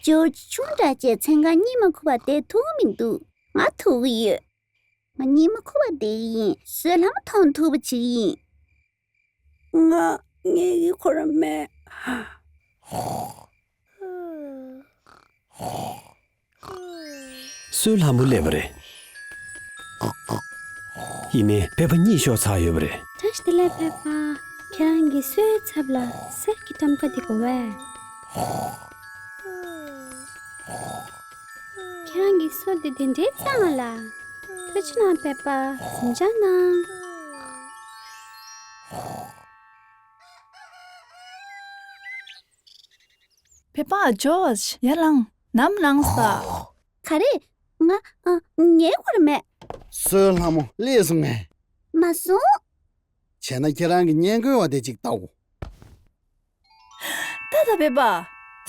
ཇོརྗ་ཆུང་དྲགས་བྱས་མཚན་གང་གཉིད་མ་ཁུག་པར་བསྡད་ཐུབ་མི་འདུག། ང་ཐུག་གི་ཡོད། ང་གཉིད་མ་ཁུག་པར་བསྡད་ཀྱི་ཡིན། སོའི་ལྷ་མོ་མཐོང་ཐུབ་པ་བྱེད་ཀྱི་ཡིན། ང་ཉལ་གི་ཁོ་རང་མེད། སོའི་ལྷ་མོ་སླེབས་པ་རེད། ཡིན་ནའི་པེ་པ་གཉིད་ཤོར་ཚར་ཡོད་པ་རེད། བཀྲ་ཤིས་བདེ་ལེགས་པེ་པ། ཁྱེད་རང་གི་སོའི་ཚབ་ལ་གསེར་གྱི་ཊམ་ཀ་དེ་དགོས་པས། ཁྱེད་རང་གི་སོ་དེ་དེ་འདྲའི་གཙང་ལ། ཐུགས་རྗེ་གནང་པེ་པ། གཟིམ་འཇག་གནང་། པེ་པ། ཇོརྗ། ཡར་ལངས། ནམ་ལངས་ས། ག་རེ། ང་། ཨ། ཉལ་དགོས་རེད་མེད། སོའི་ལྷ་མོ་སླེབས་སོང་ངས། མ་སོང་། བྱས་ན་ཁྱེད་རང་གི་སྔས་མགོའི་འོག་དེ་ཅིག་ལྟ་འོ། ད་ད་པེ་པ།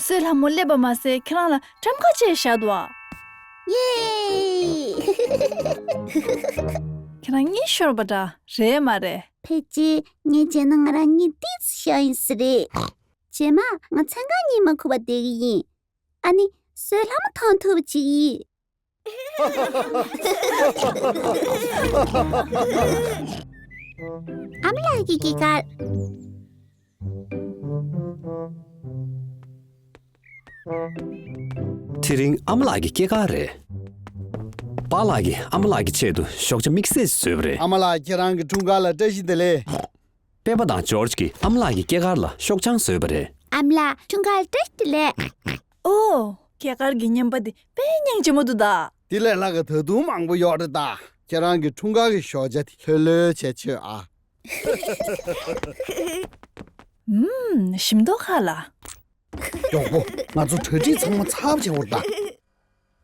སོའི་ལྷ་མོ་སླེབས་པ་མ་ཟད་ཁྱེད་རང་ལ་ཊམ་ཀ་བཅས་བཞག་འདུག་ཨ། ཡེ། ཁྱེད་རང་གཉིད་ཤོར་བ་འདྲ་རེད་མ་རེད། ཕལ་ཆེར་ངས་བྱས་ན་ང་རང་གཉིད་ཏོག་ཙམ་ཤོར་ཡིན་ས་རེད། རྗེས་མ་ང་མཚན་གང་གཉིད་མ་ཁུག་པར་བསྡད་ཀྱི་ཡིན། ཨ་ནི། སོའི་ལྷ་མོ་མཐོང་ཐུབ་པ་བྱེད་ཀྱི་ཡིན། ཨ་མ་ལགས་ཀྱི་སྐྱེས་སྐར། དེ་རིང་ཨ་མ་ལགས་ཀྱི་སྐྱེས་སྐར་རེད། པཱ་ལགས་ཀྱིས་ཨ་མ་ལགས་ཀྱི་ཆེད་དུ་ཞོགས་ཇ་དམིགས་བསལ་ཞིག་བཟོས་པ་རེད། ཨ་མ་ལགས། ཁྱེད་རང་གི་འཁྲུངས་སྐར་ལ་བཀྲ་ཤིས་བདེ་ལེགས། པེ་པ་དང་ཇོརྗ་གིས་ཨ་མ་ལགས་ཀྱི་སྐྱེས་སྐར་ལ་ཤོག་བྱང་བཟོས་པ་རེད། ཨ་མ་ལགས། འཁྲུངས་སྐར་བཀྲ་ཤིས་བདེ་ལེགས། ཨོ། སྐྱེས་སྐར་གྱི་བརྙན་པ་འདི་དཔེ་སྙིང་རྗེ་མོ་འདུག་ད། འདི་ལས་ལྷག་གི་ད་དུང་མང་པོ་ཡོད་རེད་ད། ཁྱེད་རང་གི་འཁྲུངས་སྐར་གྱི་ཞོགས་ཇ་དེ་ལྷོད་ལྷོད་བྱས་མཆོད་ཨ། ཨུམ། ཞིམ་མདོག་ཁ་ལ། མགྱོགས་པོ། ང་ཚོ་གྲ་སྒྲིག་ཚང་མ་ཚར་བ་བྱེད་དགོས་རེད་ད།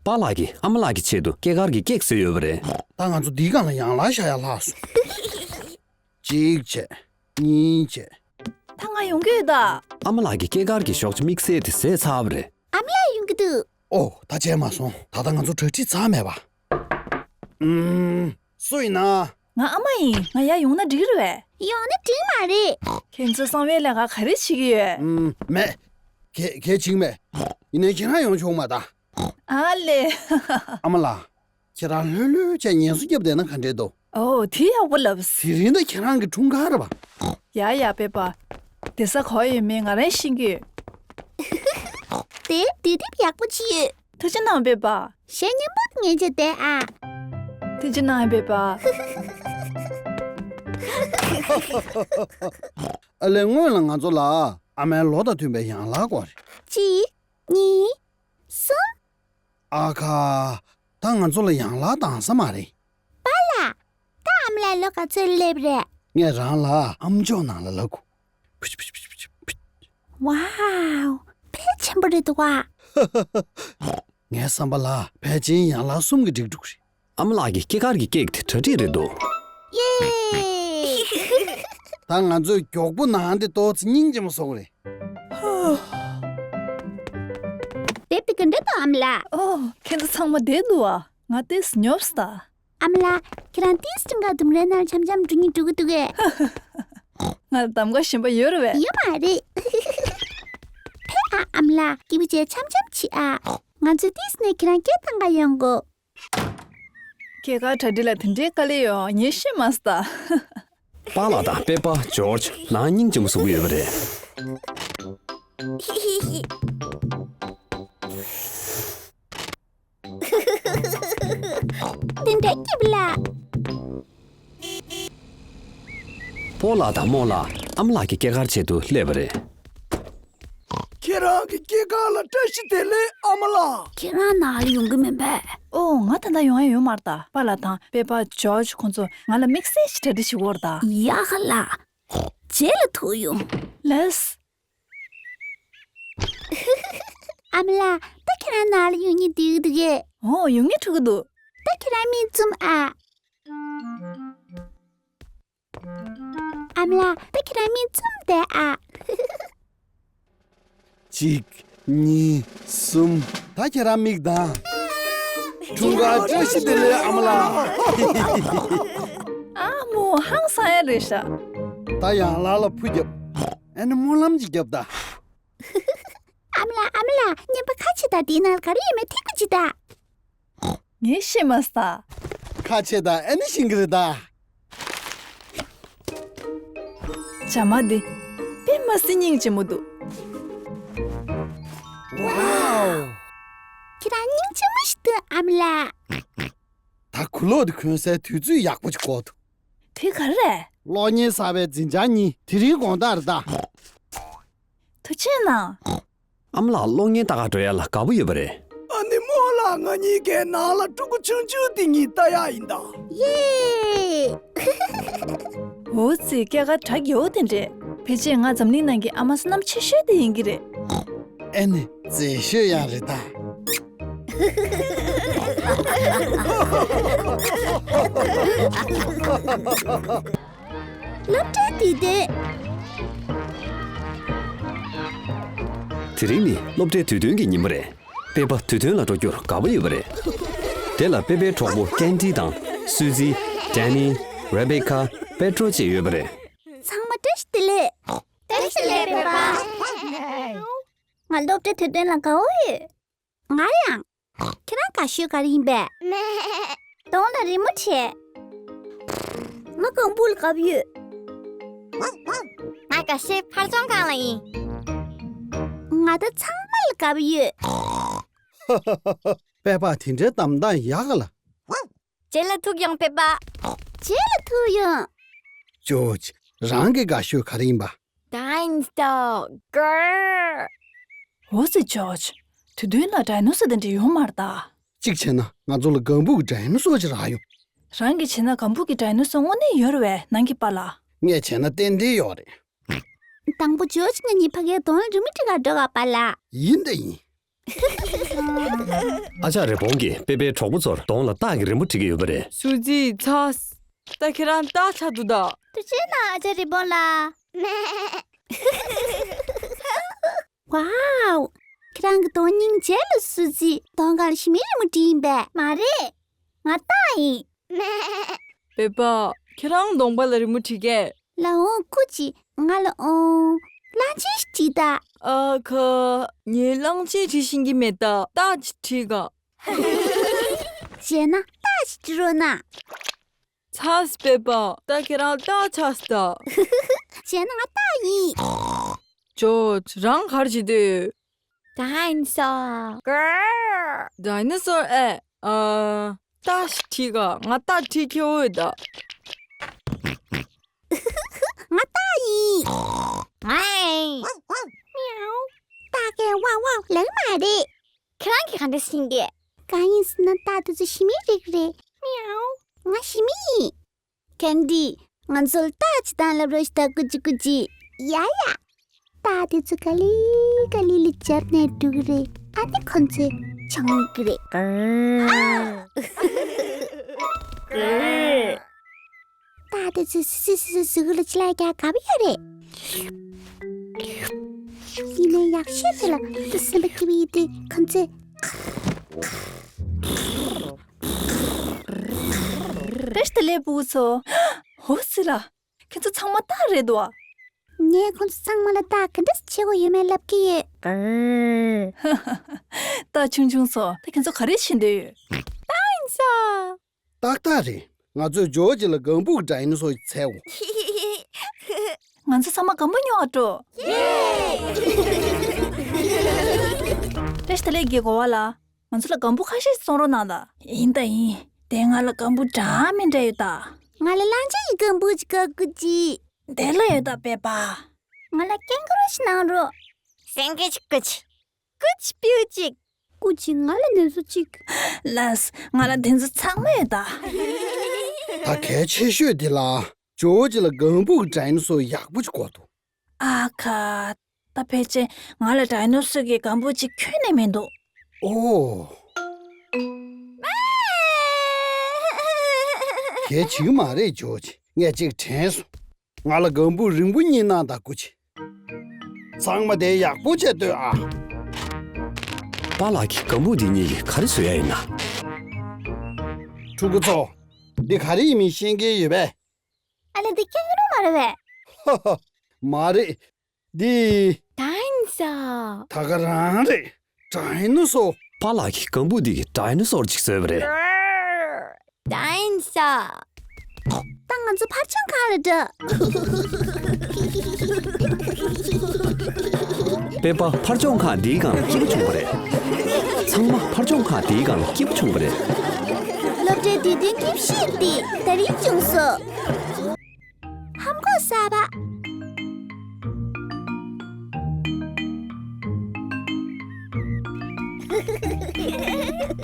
པཱ་ལགས་ཀྱིས་ཨ་མ་ལགས་ཀྱི་ཆེད་དུ་སྐྱེས་སྐར་གྱི་ཀེག་བཟོས་ཡོད་པ་རེད། ད་ང་ཚོ་འདིའི་སྒང་ལ་ཡང་ལག་བཞག་ཡ་ལྷག་སོང་། གཅིག་བྱས། གཉིས་བྱས། ད་ང་ཡོང་གི་ཡོད་ད། ཨ་མ་ལགས་ཀྱིས་སྐྱེས་སྐར་གྱི་ཞོགས་ཇ་དམིགས་བསལ་དེ་བཟས་ཚར་བ་རེད། ཨ་མ་ལགས་ཡོང་གི་འདུག། ཨོ། ད་བྱས་མ་སོང་། ད་ལྟ་ང་ཚོ་གྲ་སྒྲིག་ཚར་མེད་པ། ཨུམ། སུ་ཡིན་ན། ང་ཨ་མ་ཡིན། ང་ཡར་ཡོང་ན་འགྲིག་གི་རེད་པས། ཡོང་ན་འགྲིག་མ་རེད། ཁྱེད་ཚོ་གསང་བའི་ལས་ཀ་ག་རེ་བྱེད་ཀྱི་ཡོད། ཨུམ། མེད། གས་གས་བྱེད་ཀྱི་མེད། ཡིན་ནའི་ཁྱེད་རང་ཡོང་ཆོག་མ་ད། ཨ་ལེ། ཨ་མ་ལགས། ཁྱེད་རང་ལྷོད་ལྷོད་བྱས་ངལ་གསོ་རྒྱབ་བསྡད་ན་ག་འདྲས་འདུག། ཨོ། དེ་ཡག་པོ་ལབ། དེ་རིང་ད་ཁྱེད་རང་གི་འཁྲུངས་སྐར་རེད་པ། ཡ་ཡ། པེ་པ། བསྡད་ས་གང་ཡོད་མེད་ང་རང་ཤེས་ཀྱི་ཡོད། དེ་དུས་དེབ་ཡག་པོ་ཅིག་ཡོད། ཐུགས་རྗེ་གནང་པེ་པ། གཞས་སྙན་པོ་ཉན་བྱས་བསྡད་ཨ། ཐུགས་རྗེ་གནང་པེ་པ། ཨ་ལས། སྔོན་ལ་ང་ཚོ་ལ་ཨ་མའི་ལོ་དང་མཐུན་པའི་ཡང་ལག་དགོས་རེད། གཅིག་གཉིས། གསུམ། ཨ་ཁ། ད་ང་ཚོ་ལ་ཡང་ལག་འདང་ས་མ་རེད། པཱ་ལགས། ད་ཨ་མ་ལགས་ལོ་ག་ཚོད་སླེབས་རེད། ངས་རང་ལ་ཨམ་ཅོག་ནང་ལ་ལབ་དགོས། ཝའོ། ཕལ་ཆེན་པོ་རེད་འདུག་པ། ངའི་བསམ་པ་ལ་ཕལ་ཆེར་ཡང་ལག་གསུམ་གྱིས་འགྲིག་འགྲོ་གི་རེད། ཨ་མ་ལགས་ཀྱི་སྐྱེས་སྐར་གྱི་ཀེག་དེ་གྲ་སྒྲིག་རེད་འདུག། ཡེ། ད་ང་ཚོས་མགྱོགས་པོ་ནང་དེ་ཏོག་ཙམ་སྙིང་རྗེ་མོ་བཟོ་དགོས་རེད། དེབ་དེ་ག་འདྲ་འདུག་ཨ་མ་ལགས། ཨོ། ཁྱེད་ཚོ་ཚང་མ་བསྡད་འདུག་པ། ང་ཏོག་ཙམ་ཉོབ་སོང་ད། ཨ་མ་ལགས། ཁྱེད་རང་ཏོག་ཙམ་ཀྲིན་ཀ་ལྡུམ་རའི་ནང་འཆམ་འཆམ་འགྲོ་སྙིང་འདོད་ཀྱི་འདུག་གས། ང་ལ་གདམ་ག་གཞན་པ་ཡོད་རེད་པས། ཡོད་མ་རེད། ཕེབས་ཨ། ཨ་མ་ལགས། སྐྱིད་པོ་བྱས་འཆམ་འཆམ་བྱེད་ཨ། ང་ཚོས་ཏོག་ཙམ་ནས་ཁྱེད་རང་སྐད་བཏང་ག་ཡོང་གོ། སྐྱེས་སྐར་གྲ་སྒྲིག་ལ་དེ་འདྲའི་དཀའ་ལས་ཡོད། ངས་ཤེས་མ་སོང་ད། པཱ་ལགས་དང་པེ་པ་ཇོརྗ་ནང་སྙིང་རྗེ་མོ་བཟོ་གི་ཡོད་པ་རེད། དེ་འདྲ་སྐྱིད་པ་ལ། སྤོ་ལགས་དང་རྨོ་ལགས་ཨ་མ་ལགས་ཀྱི་སྐྱེས་སྐར་ཆེད་དུ་སླེབས་པ་རེད། ཁྱེད་རང་གི་སྐྱེས་སྐར་ལ་བཀྲ་ཤིས་བདེ་ལེགས་ཨ་མ་ལགས། ཁྱེད་རང་ནང་ལ་ཡོང་གི་མིན་པས། ཨོ། ང་ད་ལྟ་ཡོང་ཡ་ཡོད་མ་རེད་ད། པཱ་ལགས་དང་པེ་པ་ཇོརྗ་ཁོང་ཚོ་ང་ལ་དམིགས་བསལ་ཞིག་གྲ་སྒྲིག་ཞིག་ཡོད་རེད་ད། ཡག་ལ། རྗེས་ལ་ཐུག་ཡོང་། ལགས། ཨ་མ་ལགས། ད་ཁྱེད་རང་ནང་ལ་ཡོང་སྙིང་འདོད་ཀྱི་འདུག་གས། ཨོ། ཡོང་སྙིང་འདོད་ཀྱི་འདུག་ད་ཁྱེད་རང་མིག་བཙུམ་ཨ། ཨ་མ་ལགས། ད་ཁྱེད་རང་མིག་བཙུམ་བསྡད་ཨ། གཅིག་གཉིས། གསུམ། ད་ཁྱེད་རང་མིག་གདངས། འཁྲུངས་སྐར་བཀྲ་ཤིས་བདེ་ལེགས་ཨ་མ་ལགས། ཨ་མོ། ཧང་སང་ཡ་རེད་ཤག་ད་ཡང་ལག་ལ་ཕུ་རྒྱབ། ཨ་ནི་སྨོན་ལམ་ཅིག་རྒྱབ་ད། ཨ་མ་ལགས། ཨ་མ་ལགས། རྔན་པ་ཁ་ཕྱེ་དང་། དེའི་ནང་ལ་ག་རེ་ཡོད་མེད་ཐིག་པ་ཅིག་ལྟ། ངས་ཤེས་མ་སོང་ད། ཁ་ཕྱེ་དང་། ཨ་ནི་ཤེས་ཀྱི་རེད་ད། བྱ་མ་དེ་དཔེ་མ་སྲིད་སྙིང་རྗེ་མོ་འདུག་ཝའོ། ཁྱེད་རང་སྙིང་རྗེ་མོ་ཞིག་འདུག་ཨ་མ་ལགས། ད་གུ་ལོག་དེ་གོན་སའི་དུས་ཚོད་ཡག་པོ་ཅིག་འགོར་འདུག་དེ་ག་རེ་རེད། གློག་བརྙན་གསར་པའི་འཛིན་བྱང་གཉིས་དེ་རིང་དགོང་དག་རེད་ད། ཐུགས་རྗེ་གནང་། ཨ་མ་ལགས། གློག་བརྙན་ལྟ་ག་འགྲོ་ཡ་ལ་དགའ་པོ་ཡོད་པ་རེད། ཨ་ནི་རྨོ་ལགས། ང་གཉིས་ཀའི་ནང་ལ་ཕྲུ་གུ་ཆུང་ཆུང་དེ་གཉིས་ལྟ་ཡག་ཡིན་ད། ཡེ། འོ་ཙི། སྐྱེས་སྐར་གྲ་རྒྱས་པོ་དེ་འདྲས། ཕལ་ཆེར་ང་འཛམ་གླིང་ནང་གི་ཨ་མ་བསོད་ནམས་ཆེ་ཤོས་དེ་ཡིན་གྱི་རེད། ཨེ་ནི་མཛེས་ཤོས་ཡང་རེད་ད། སློབ་གྲྭའི་དུས་སྟོན། དེ་རིང་ནི་སློབ་གྲྭའི་དུས་སྟོན་གྱི་ཉིན་མོ་རེད། པེ་པ་དུས་སྟོན་ལ་འགྲོ་རྒྱུར་དགའ་པོ་ཡོད་པ་རེད། དེ་ལ་པེ་པའི་གྲོགས་པོ་ཀན་ཌི་དང་སུ་ཛི། ཌན་ནི། རེ་བེ་ཁ། པེ་ཏྲོ་བཅས་ཡོད་པ་རེད། ཚང་མ་བཀྲ་ཤིས་བདེ་ལེགས། བཀྲ་ཤིས་བདེ་ལེགས་པེ་པ། ང་སློབ་གྲྭའི་དུས་སྟོན་ལ་དགའ་པོ་ཡོད། ང་ཡང་། ཁྱེད་རང་དགའ་ཤོས་ག་རེ་ཡིན་པས། གདོང་ལ་རི་མོ་བྲིས། ང་རྐང་སྤུག་ལ་དགའ་པོ་ཡོད། ང་དགའ་ཤོས་ཕར་ཚོང་ཁང་ལ་ཡིན། ང་ད་ཚང་མ་ལ་དགའ་པོ་ཡོད། པེ་པ་དེ་འདྲའི་གཏམ་བདག་ཡག་ག་ལ། རྗེས་ལ་ཐུག་ཡོང་པེ་པ། རྗེས་ལ་ཐུག་ཡོང་། ཇོརྗ། རང་གི་དགའ་ཤོས་ག་རེ་ཡིན་པ། ཌའི་ནོ་སོར་གར། འོ་ཙི་ཇོརྗ། དུས་སྟོན་ལ་ཌའི་ནོ་སོར་དེ་འདྲ་ཡོད་མ་རེད་ད། གཅིག་བྱས་ན་ང་ཚོ་ལ་ལྒང་ཕུག་གི་ཌའི་ནོ་སོར་ཅིག་རག་ཡོང་། རང་གིས་བྱས་ན་ལྒང་ཕུག་གི་ཌའི་ནོ་སོར་དངོས་གནས་ཡོད་རེད་པས། ནང་གི་པཱ་ལགས། ངས་བྱས་ན་ཏན་ཏན་ཡོད་རེད། དང་པོ་ཇོརྗ་ང་གཉིས་ཕ་གིར་གདོང་ལ་རི་མོ་བྲིས་ག་འགྲོ་ག་པཱ་ལགས། ཡིན་ད་ཡིན། ཨ་ཅག་རི་བོང་གིས་པེ་པའི་གྲོགས་པོ་ཚོར་གདོང་ལ་སྟག་གི་རི་མོ་བྲིས་ཀྱི་ཡོད་པ་རེད། སུ་ཛི། ཚ། ད་ཁྱེད་རང་སྟག་ཆགས་འདུག་ད། ཐུགས་རྗེ་གནང་ཨ་ཅག་རི་བོང་ལགས། ཝའོ། ཁྱེད་རང་གི་གདོང་སྙིང་རྗེ་ལ་སུ་ཛི། གདོང་སྒང་ལ་ཞི་མིའི་རི་མོ་བྲིས་ཡིན་པས། མ་རེད། ང་སྟག་ཡིན། པེ་པ། ཁྱེད་རང་གདོང་པ་ལ་རི་མོ་བྲིས་ཀས། ལགས་འོང་སྐུ་མཁྱེན། ང་ལ་འོང་། གླང་ཆེན་ཞིག་བྲིས་ད། ཨ་ཁ། ངས་གླང་ཆེན་བྲིས་ཤེས་ཀྱི་མེད་ད། སྟག་ཅིག་བྲིས་ག་བྱས་ན་སྟག་ཅིག་བྲིས་རོགས་གནང་། ཚ་སི་པེ་པ། ད་ཁྱེད་རང་སྟག་ཆགས་སི་ད། བྱས་ན་ང་སྟག་ཡིན། ཇོརྗ། རང་ག་རེ་བྱེད་འདོད། ཌའི་ནོ་སོར་གར། ཌའི་ནོ་སོར་ཨེ། ཨ། སྟག་ཞིག་བྲིས་ག་ང་སྟག་བྲིས་ཁྱེར་འོས་ད། ང་སྟག་ཡིན། ངའི། མིའུ། སྟག་གིས་ཝའོ་ཝའོ་ལབ་མ་རེད། ཁྱེད་རང་གིས་ག་འདྲ་ཤེས་ཀྱི། གང་ཡིན་ཟེར་ན་སྟག་དེ་ཚོ་ཞི་མིའི་རིགས་རེད། མིའུ། ང་ཞི་མི་ཡིན། ཀན་ཌི། ང་ཚོ་ལ་སྟག་ཅིག་བཏང་ལབ་རོགས་ཞུ་ད། ཀུ་ཅི་ཀུ་ཅི། ཡ་ཡ། སྟག་དེ་ཚོ་ག་ལེ་ག་ལེ་ལ་འཇབ་ནས་འགྲོ་གི་རེད། ཨ་ནི་ཁོ་ཚོས་ཆང་གི་རེད། སྟག་དེ་ཚོས་སི་སི་སི་སི་གཟུགས་ལ་ཅི་ལ་རྒྱག་དགའ་པོ་ཡོད་རེད། ཡིན་ནའི་ཡག་ཤོས་དེ་ལ་ཏུ་སེམས་པ་སྐྱིད་པོ་ཡིན་དུས་ཁོ་ཚོས། བཀྲ་ཤིས་བདེ་ལེགས་ཕྲུ་གུ་ཚོ། འོ་ཙི་ལ། ཁྱེད་ཚོ་ཚང་མ་སྟག་རེད་འདུག་ཨ། ངས་ཁོང་ཚོ་ཚང་མ་ལ་སྟག་ག་འདྲ་བྱེད་དགོས་ཡོད་མེད་ལབ་ཀྱི་ཡོད། སྟག་ཆུང་ཆུང་ཚོ། ད་ཁྱེད་ཚོ་ག་རེ་བྱེད་འདོད་ཡོད། སྟག་ཡིན་ས། ཏག་ཏག་རེད། ང་ཚོས་ཇོ་ཇི་ལ་སྒམ་པོ་གི་ཌའི་ནོ་སོར་འཚོལ་འོང་། ང་ཚོ་ཚང་མ་སྒམ་པོ་ཉོ་བར་འགྲོ། བཀྲ་ཤིས་བདེ་ལེགས་ཀྱི་གོ་བ་ལ། ང་ཚོ་ལ་སྒམ་པོ་ཁ་ཤས་ཤིག་བཙོང་རོགས་གནང་དང་། ཡིན་ད་ཡིན། དེ་ང་ལ་སྒམ་པོ་འདྲ་མི་འདྲ་ཡོད་ད། ང་ལ་གླང་ཆེན་གྱི་སྒམ་པོ་ཅིག་དགའ་གི་ཅིག་དེ་ལ་ཡོད་ད་པེ་པ། ང་ལ་ཀེང་གུ་རུ་ཞིག་གནང་རོགས། སེང་གེ་ཅིག་སྐུ་མཁྱེན། སྐུ་མཁྱེན་སྤྲེའུ་ཅིག་སྐུ་མཁྱེན་ང་ལ་དེ་ཚོ་ཅིག་ལགས། ང་ལ་དེ་ཚོ་ཚང་མ་ཡོད་ད། ད་གལ་ཆེ་ཤོས་དེ་ལ་ཇོ་ཇི་ལ་སྒམ་པོ་གི་ཌའི་ནོ་སོར་ཡག་པོ་ཅིག་དགོས་འདུག་ཨ་ཁ། ད་ཕལ་ཆེར་ང་ལ་ཌའི་ནོ་སོར་གྱི་སྒམ་པོ་ཅིག་ཁྱོན་ནས་མི་འདུག་ཨོ། གལ་ཆེ་གི་མ་རེད་ཇོ་ཇི། ངས་ཅིག་དྲན་སོང་། ང་ལ་སྒམ་པོ་རིང་པོ་གཉིས་གནང་དང་སྐུ་མཁྱེན། ཚང་མ་དེ་ཡག་པོ་བྱས་སྡོད་ཨ། པཱ་ལགས་ཀྱིས་སྒམ་པོ་འདི་གཉིས་ཀྱིས་ག་རེ་བཟོ་ཡ་ཡིན་ན། ཕྲུ་གུ་ཚོ། འདི་ག་རེ་ཡིན་མིན་ཤེས་མཁན་ཡོད་པས། ཨ་ལེ་འདི་ཀེང་གུ་རུ་མ་རེད་པས། ཧ་ཧ། མ་རེད། འདི། ཌའི་ནོ་སོར། ད་ག་རང་རེད། ཌའི་ནོ་སོར། པཱ་ལགས་ཀྱིས་སྒམ་པོ་འདི་གི་ཌའི་ནོ་སོར་ཅིག་བཟོས་པ་རེད། ཌའི་ནོ་སོར། ད་ང་ཚོ་ཕར་ཕྱོགས་ཁང་ལ་འགྲོ། པེ་པ་ཕར་ཕྱོགས་ཁང་འདིའི་སྒང་ལ་སྐྱིད་པོ་བྱུང་བ་རེད། ཚང་མ་ཕར་ཕྱོགས་ཁང་འདིའི་སྒང་ལ་སྐྱིད་པོ་བྱུང་བ་རེད། སློབ་གྲྭའི་དུས་སྟོན་སྐྱིད་ཤོས་འདི་དེ་རིང་བྱུང་སོང་། ཧམ་གོག་གསར་པ།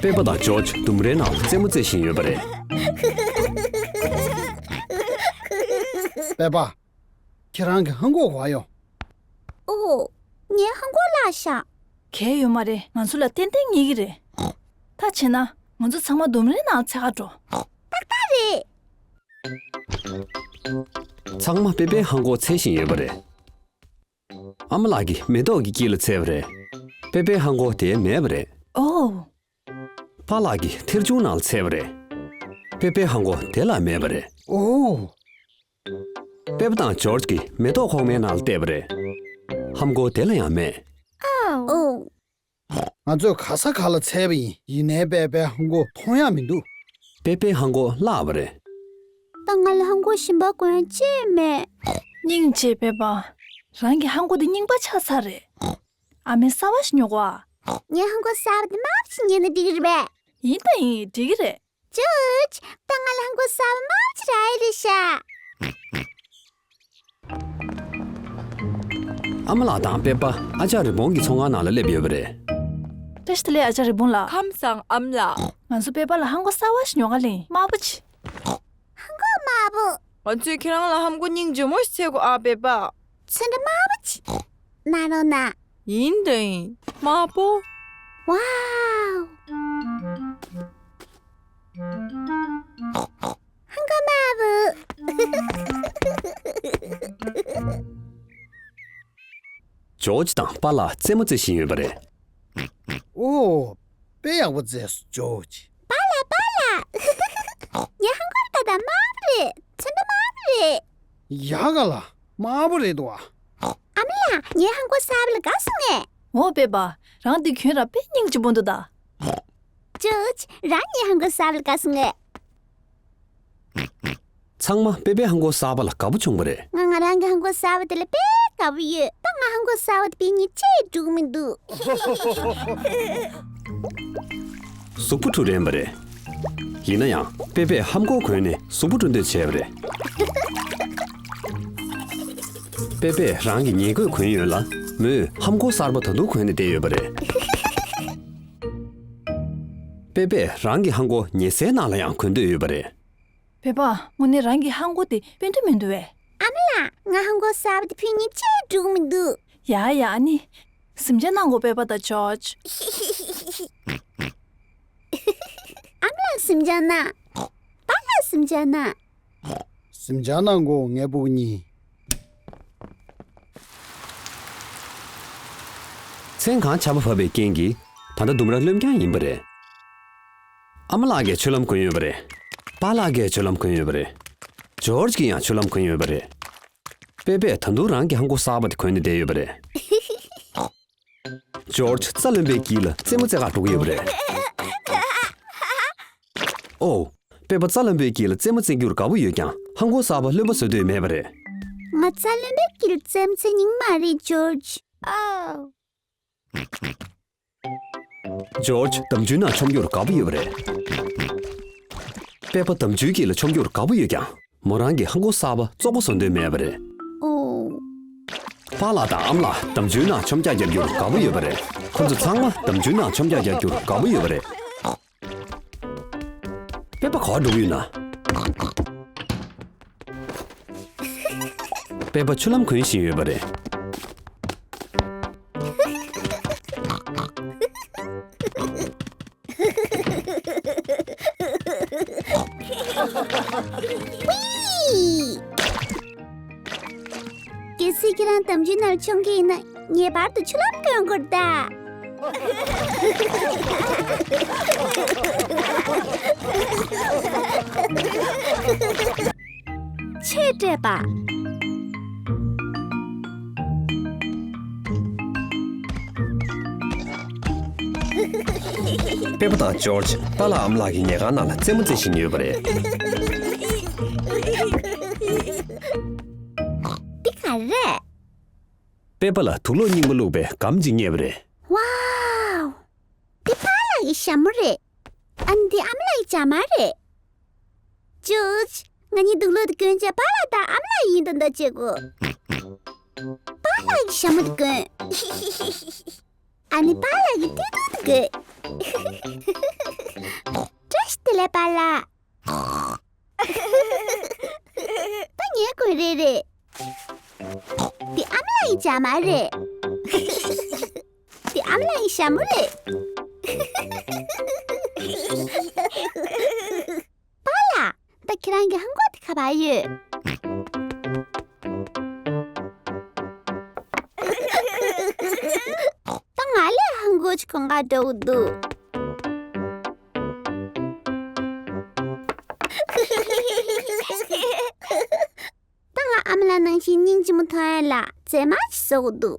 པེ་པ་དང་ཇོ་ཇི་ལྡུམ་རའི་ནང་ལ་རྩེད་མོ་རྩེ་བཞིན་ཡོད་པ་རེད། པེ་པ། ཁྱེད་རང་གི་ཧམ་གོག་ག་པར་ཡོང་། ཨོ། ངའི་ཧམ་གོག་བརླག་ཤག་གལ་ཡོད་མ་རེད། ང་ཚོ་ལ་ཏན་ཏན་རྙེད་ཀྱི་རེད། ད་བྱས་ན་ང་ཚོ་ཚང་མ་ལྡུམ་རའི་ནང་འཚོལ་ག་འགྲོ། ཏག་ཏག་རེད། ཚང་མ་པེ་པའི་ཧམ་གོག་འཚོལ་བཞིན་ཡོད་པ་རེད། ཨ་མ་ལགས་ཀྱིས་མེ་ཏོག་གི་དཀྱིལ་ལ་འཚོལ་བ་རེད། པེ་པའི་ཧམ་གོག་དེར་མེད་པ་རེད། ཨོ། པཱ་ལགས་ཀྱིས་ཐེར་ཆུང་ནང་ལ་འཚོལ་བ་རེད། པེ་པའི་ཧམ་གོག་དེ་ལ་མེད་པ་རེད། ཨོ། པེ་པ་དང་ཇོ་ཇི་གིས་མེ་ཏོག་ཁོག་མའི་ནང་ལ་བལྟས་པ་རེད། ཧམ་གོག་དེ་ལ་ཡང་མེད། ཨོ། ང་ཚོས་ག་ས་ག་ལ་འཚོལ་བ་ཡིན། ཡིན་ནའི་པེ་པའི་ཧམ་གོག་མཐོང་ཡ་མི་འདུག་པེ་པའི་ཧམ་གོག་བརླག་པ་རེད། ད་ང་ལ་ཧམ་གོག་གཞན་པ་གོན་ཡ་ཅི་ཡང་མེད། སྙིང་རྗེ་པེ་པ། རང་གི་ཧམ་གོག་དེ་རྙིང་པ་ཆགས་ཚར་རེད། ཨ་མའི་གསར་པ་ཞིག་ཉོ་དགོས་ཨ། ངའི་ཧམ་གོག་གསར་པ་དེ་དམར་པོ་ཞིག་ཉོས་ན་འགྲིག་གི་རེད་པས། ཡིན་དང་ཡིན། འགྲིག་གི་རེད། ཇོ་ཇི། ད་ང་ལ་ཧམ་གོག་གསར་པ་དམར་པོ་ཅིག་རག་ཡ་རེད་ཤག་ཨ་མ་ལགས་དང་པེ་པ་ཨ་ཅག་རི་བོང་གི་ཚོང་ཁང་ནང་ལ་སླེབས་ཡོད་པ་རེད། བཀྲ་ཤིས་བདེ་ལེགས་ཨ་ཅག་རི་བོང་ལགས། ཁམས་བཟང་ཨ་མ་ལགས། ང་ཚོ་པེ་པ་ལ་ཧམ་གོག་གསར་པ་ཞིག་ཉོ་ག་སླེབས་ཡིན། དམར་པོ་ཅིག་ཧམ་གོག་དམར་པོ། ང་ཚོས་ཁྱེད་རང་ལ་ཧམ་གོག་སྙིང་རྗེ་མོ་ཞིག་འཚོལ་དགོས་ཨ། པེ་པ། ཚོན་ཁྲ་དམར་པོ་ཅིག་གནང་རོགས་གནང་། ཡིན་དང་ཡིན། དམར་པོ། ཝའོ། ཧམ་གོག་དམར་པོ། ཇོ་ཇི་དང་པཱ་ལགས་རྩེད་མོ་རྩེ་བཞིན་ཡོད་པ་རེད། ཨོ། དཔེ་ཡག་པོ་རྩེས་སོང་ཇོ་ཇི། པཱ་ལགས། པཱ་ལགས། ངའི་ཧམ་གོག་ད་ལྟ་དམར་པོ་རེད། ཚོན་ཁྲ་དམར་པོ་རེད། ཡག་ག་ལ། དམར་པོ་རེད་འདུག་ཨ། ཨ་མ་ལགས། ངའི་ཧམ་གོག་གསར་པ་ལ་དགའ་སོང་ངས། འོ་པེ་པ། རང་འདི་གྱོན་ར་དཔེ་སྙིང་རྗེ་པོ་འདུག་ད། ཇོ་ཇི། རང་ངའི་ཧམ་གོག་གསར་པ་ལ་དགའ་སོང་ངས། ཚང་མ་པེ་པའི་ཧམ་གོག་གསར་པ་ལ་དགའ་པོ་བྱུང་བ་རེད། ང་ང་རང་གི་ཧམ་གོག་གསར་པ་དེ་ལ་དཔེ་དགའ་པོ་ཡོད། ད་ང་ཧམ་གོག་གསར་པ་དེ་ཕུད་མཁན་ཅིག་འགྲིག་གི་མི་འདུག་གཟུགས་པོ་འཁྲུ་རན་པ་རེད། ཡིན་ན་ཡང་པེ་པས་ཧམ་གོག་གོན་ནས་གཟུགས་པོ་འཁྲུ་འདོད་བྱས་པ་རེད། པེ་པས་རང་གི་ཉལ་གོས་གོན་ཡོད་ལ། མོས་ཧམ་གོག་གསར་པ་ད་དུང་གོན་ནས་བསྡད་ཡོད་པ་རེད། པེ་པས་རང་གི་ཧམ་གོག་ཉལ་སའི་ནང་ལ་ཡང་གོན་འདོད་ཡོད་པ་རེད། པེ་པ། དངོས་གནས་རང་གི་ཧམ་གོག་དེ་དཔེ་མཐུན་མི་འདུག་བས། ཨ་མ་ལགས། ང་ཧམ་གོག་གསར་པ་དེ་ཕུད་མཁན་ཅིག་འགྲིག་གི་མི་འདུག་ཡ་ཡ། ཨ་ནི། གཟིམ་འཇག་གནང་དགོས་པེ་པ་དང་ཇོ་ཇི། ཨ་མ་ལགས་གཟིམ་འཇག་གནང་། པཱ་ལགས་གཟིམ་འཇག་གནང་། གཟིམ་འཇག་གནང་གོ་ངའི་ཕྲུ་གུ་གཉིས། མཚན་གང་ཆར་པ་བབས་པའི་རྐྱེན་གྱིས་ད་ལྟ་ལྡུམ་ར་རློན་རྐྱང་ཡིན་པ་རེད། ཨ་མ་ལགས་ཀྱིས་ཆུ་ལྷམ་གོན་ཡོད་པ་རེད། པཱ་ལགས་ཀྱིས་ཆུ་ལྷམ་གོན་ཡོད་པ་རེད། ཇོ་ཇི་གིས་ཡང་ཆུ་ལྷམ་གོན་ཡོད་པ་རེད། པེ་པས་ད་དུང་རང་གི་ཧམ་གོག་གསར་པ་དེ་གོན་ནས་བསྡད་ཡོད་པ་རེད། ཇོ་ཇི་རྩ་རློན་པའི་དཀྱིལ་ལ་རྩེད་མོ་རྩེ་གར་འགྲོ་གི་ཡོད་པ་རེད། ཨོ། པེ་པ་རྩྭ་ལྷུན་པོའི་དཀྱིལ་ལ་རྩེད་མོ་རྩེ་རྒྱུར་དགའ་པོ་ཡོད་ཀྱང་། ཧང་གོ་གསར་པ་རློན་པ་བཟོ་འདོད་མེད་པ་རེད། ང་རྩྭ་ལྷུན་པོའི་དཀྱིལ་རྩེད་མོ་རྩེ་མྱོང་མ་རེད། ཇོརྗ། ཨོ། ཇོརྗ་འདམ་ཆུའི་ནང་མཆོང་རྒྱུར་དགའ་པོ་ཡོད་པ་རེད། པེ་པ་འདམ་ཆུའི་དཀྱིལ་ལ་མཆོང་རྒྱུར་དགའ་པོ་ཡོད་ཀྱང་། མོ་རང་གི་ཧང་གོ་གསར་པ་བཙོག་པ་བཟོ་འདོད་མེད་པ་རེད། ཨོ། པཱ་ལགས་དང་ཨ་མ་ལགས་འདམ་ཆུའི་ནང་མཆོང་རྒྱག་རྒྱག་རྒྱུར་དགའ་པོ་ཡོད་པ་རེད། ཁོ་ཚོ་ཚང་མ་འདམ་ཆུའི་ནང་མཆོང་རྒྱག་རྒྱག་རྒྱུར་དགའ་པོ་ཡོད་པ་རེད། པེ་པ་ག་པར་འགྲོ་གི་ཡོད་ན། པེ་པ་ཆུ་ལམ་གོན་བཞིན་ཡོད་པ་རེད། གལ་སྲིད་ཁྱེད་རང་འདམ་ཆུའི་ནང་མཆོང་གི་ཡིན་ན། ངེས་པར་དུ་ཆུ་ལམ་གོན་དགོས་རེད་ད། ཆོས་སྤྲད་པ། པེ་པ་དང་ཇོརྗ་པཱ་ལགས་ཨ་མ་ལགས་ཀྱི་ཉལ་ཁང་ནང་ལ་རྩེད་མོ་རྩེ་བཞིན་ཡོད་པ་རེད། འདི་ག་རེད། པེ་པ་ལ་དུག་སློག་རྙིང་པ་བླུགས་པའི་སྒམ་ཅིག་རྙེད་པ་རེད། ཝའོ། འདི་པཱ་ལགས་ཀྱི་ཞྭ་མོ་རེད། ཨ་ནི་འདི་ཨ་མ་ལགས་ཀྱི་ཇ་མ་རེད། ཇོརྗ། ང་གཉིས་དུག་སློག་དེ་གོན་བྱས་པཱ་ལགས་དང་ཨ་མ་ལགས་ཡིན་དང་འདྲ་བྱེད་དགོས། པཱ་ལགས་ཀྱི་ཞྭ་མོ་དེ་གོན། ཨ་ནི་པཱ་ལགས་ཀྱི་སྟོད་ཐུང་དེ་གོན། བཀྲ་ཤིས་བདེ་ལེགས་པཱ་ལགས། ད་ངས་གོན་རན་རེད། འདི་ཨ་མ་ལགས་ཀྱི་ཇ་མ་རེད། འདི་ཨ་མ་ལགས་ཀྱི་ཞྭ་མོ་རེད། པཱ་ལགས། ད་ཁྱེད་རང་གི་ཧང་གོ་དེ་ག་པར་ཡོད། ད་ང་ལས་ཧང་གོ་ཅིག་གང་ག་འདྲ་བོ་འདུག་ད་ང་ཨ་མ་ལགས་ནང་བཞིན་སྙིང་རྗེ་མོ་མཐོང་ཡ་ལ་རྫས་དམར་ཅིག་བཟོ་དགོས་འདུག་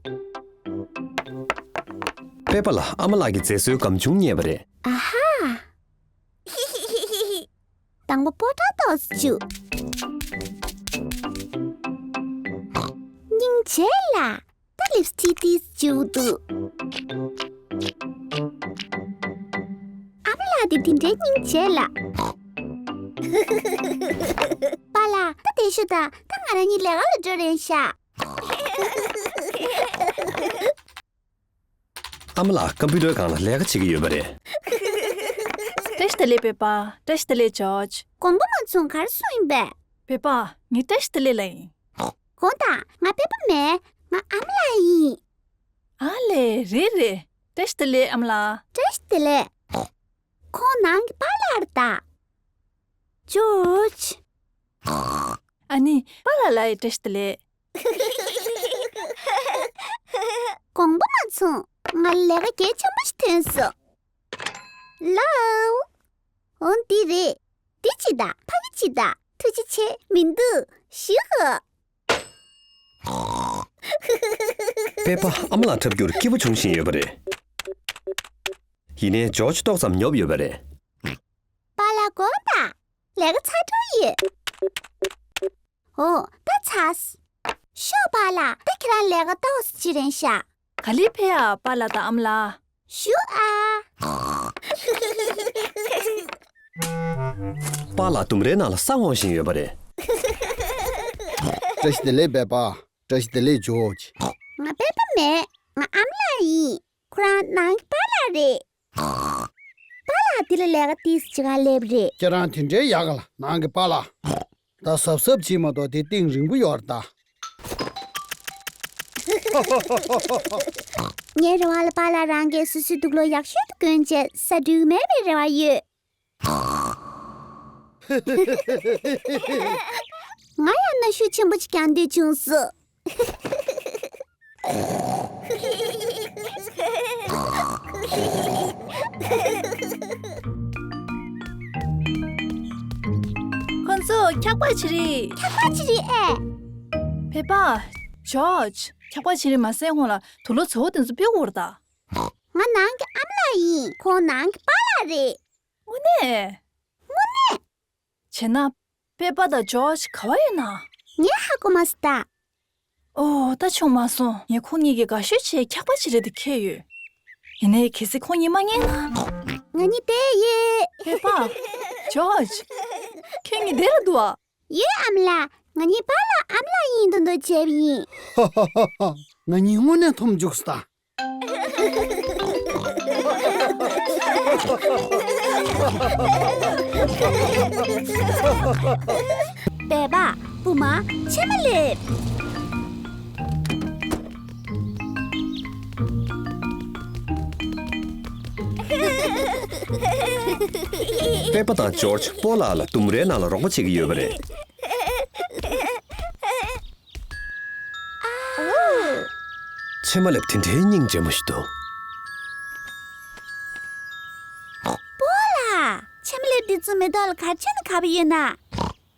པེ་པ་ལ་ཨ་མ་ལགས་ཀྱི་མཛེས་བཟོའི་སྒམ་ཆུང་རྙེད་པ་རེད། ཨ་ཧ། དང་པོ་པོ་ཏ་ཏོས་བྱུགས། སྙིང་རྗེ་ལ། ད་ལིབ་སི་ཊིག་ཏིས་བྱུགས་འདུག་ཨ་མ་ལགས་འདི་དེ་འདྲའི་སྙིང་རྗེ་ལ། པཱ་ལགས་ད་དེ་ཤོད་ད། ད་ང་རང་གཉིས་ལས་ཀ་ལ་འགྲོ་རན་ཤག་ཨ་མ་ལགས་ཀམ་པུ་ཊར་སྒང་ལ་ལས་ཀ་བྱེད་ཀྱི་ཡོད་པ་རེད། བཀྲ་ཤིས་བདེ་ལེགས་པེ་པ། བཀྲ་ཤིས་བདེ་ལེགས་ཇོརྗ། དགོངས་པ་མ་ཚོམས། ག་རེ་གསུངས་ཡིན་པས། པེ་པ། ངས་བཀྲ་ཤིས་བདེ་ལེགས་ལབ་ཡིན། དགོངས་དག་ང་པེ་པ་མིན། ང་ཨ་མ་ལགས་ཡིན། ཨ་ལས། རེད་རེད། བཀྲ་ཤིས་བདེ་ལེགས་ཨ་མ་ལགས། བཀྲ་ཤིས་བདེ་ལེགས། ཁོང་ནང་གི་པཱ་ལགས་རེད་ད། ཇོརྗ། ཨ་ནི་པཱ་ལགས་ལ་ཡང་བཀྲ་ཤིས་བདེ་ལེགས། དགོངས་པ་མ་ཚོམས། ང་ལས་ཀ་གལ་ཆེན་པོ་ཞིག་ཐོན་སོང་། ལའོ། འོ་འདི་རེད། འདི་གཅིག་དང་ཕ་གི་གཅིག་དང་། ཐུགས་རྗེ་ཆེ། མི་འདུག་ཞུ་གོ། པེ་པ་ཨ་མ་ལགས་འཁྲབ་རྒྱུར་སྐྱིད་པོ་བྱུང་བཞིན་ཡོད་པ་རེད། ཡིན་ནའི་ཇོརྗ་ཏོག་ཙམ་ཉོབ་ཡོད་པ་རེད། པཱ་ལགས་དགོངས་དག་ལས་ཀ་ཚར་འགྲོ་ཡོད། འོ། ད་ཚར། ཤོག་པཱ་ལགས། ད་ཁྱེད་རང་ལས་ཀ་ཏོག་ཙམ་བྱེད་རན་ཤག་ག་ལེར་ཕེབས་ཨ། པཱ་ལགས་དང་ཨ་མ་ལགས། བཞུགས་ཨ། པཱ་ལགས་ལྡུམ་རའི་ནང་ལ་ས་འོང་བཞིན་ཡོད་པ་རེད། བཀྲ་ཤིས་བདེ་ལེགས་པེ་པ། བཀྲ་ཤིས་བདེ་ལེགས་ཇོརྗ། ང་པེ་པ་མིན། ང་ཨ་མ་ལགས་ཡིན། ཁོ་རང་ནང་གི་པཱ་ལགས་རེད། པཱ་ལགས་འདི་ལ་ལས་ཀ་ཏོག་ཙམ་བྱེད་ག་སླེབས་རེད། ཁྱེད་རང་དེ་འདྲའི་ཡག་ག་ལ། ནང་གི་པཱ་ལགས། ད་གཟབ་གཟབ་བྱེད་མ་གཏོགས་དེ་གཏིང་རིང་པོ་ཡོད་རེད་ད། ངའི་རེ་བ་ལ་པཱ་ལགས་རང་གིས་སོ་སོའི་དུག་སློག་ཡག་ཤོས་དེ་གོན་བྱས་ཟ་འགྲིག་མེད་པའི་རེ་བ་ཡོད། ང་ཡང་གནོན་ཤུགས་ཆེན་པོ་ཅིག་རྒྱག་འདོད་བྱུང་སོང་། ཁོ་ཚོ་འཁྱག་པ་བྱེད་རེད། འཁྱག་པ་བྱེད་རེད་ཨེ། པེ་པ། ཇོརྗ། འཁྱག་པ་བྱེད་རེད་མ་ཟེར་སྔོན་ལ་དུག་སློག་བཙོག་པ་དེ་ཚོ་ཕུད་དགོས་རེད་ད། ང་ནང་གི་ཨ་མ་ལགས་ཡིན། ཁོང་ནང་གི་པཱ་ལགས་རེད། དངོས་གནས། དངོས་གནས། དེས་ན། པེ་པ་དང་ཇོརྗ་ག་བར་ཡོད་ན། ངས་ཧ་གོ་མ་སོང་ད། ཨོ། ད་བྱུང་མ་སོང་། ངས་ཁོང་གཉིས་ཀྱི་དགའ་ཤོས་བྱས་འཁྱག་པ་ཞིག་རེད་དེ་ཁྱེར་ཡོད། ཡིན་ནའི་གལ་སྲིད་ཁོང་གཉིས་མ་ཉན་ན། ང་གཉིས་བསྡད་ཡོད། པེ་པ། ཇོརྗ། ཁྱོད་གཉིས་བསྡད་ར་འདུག་ཨ། ཡོད་ཨ་མ་ལགས། ང་གཉིས་པཱ་ལགས་ཨ་མ་ལགས་ཡིན་མདོག་མདོག་བྱས་པ་ཡིན། ཧ་ཧ་ཧ་ཧ། ང་གཉིས་དངོས་གནས་འཐོམ་འཇུག་སོང་ད། སྦལ་པ། བུ་མ། ཕྱེ་མ་ལེབ། པེ་པ་དང་ཇོརྗ་སྤོ་ལགས་ལ་ལྡུམ་རའི་ནང་ལ་རོགས་པ་བྱེད་ཀྱི་ཡོད་པ་རེད། ཕྱེ་མ་ལེབ་དེ་འདྲའི་སྙིང་རྗེ་མོ་ཞིག་འདུག་སྤོ་ལགས། ཕྱེ་མ་ལེབ་འདི་ཚོ་མེ་ཏོག་ལ་ག་རེ་བྱས་ན་དགའ་པོ་ཡོད་ན།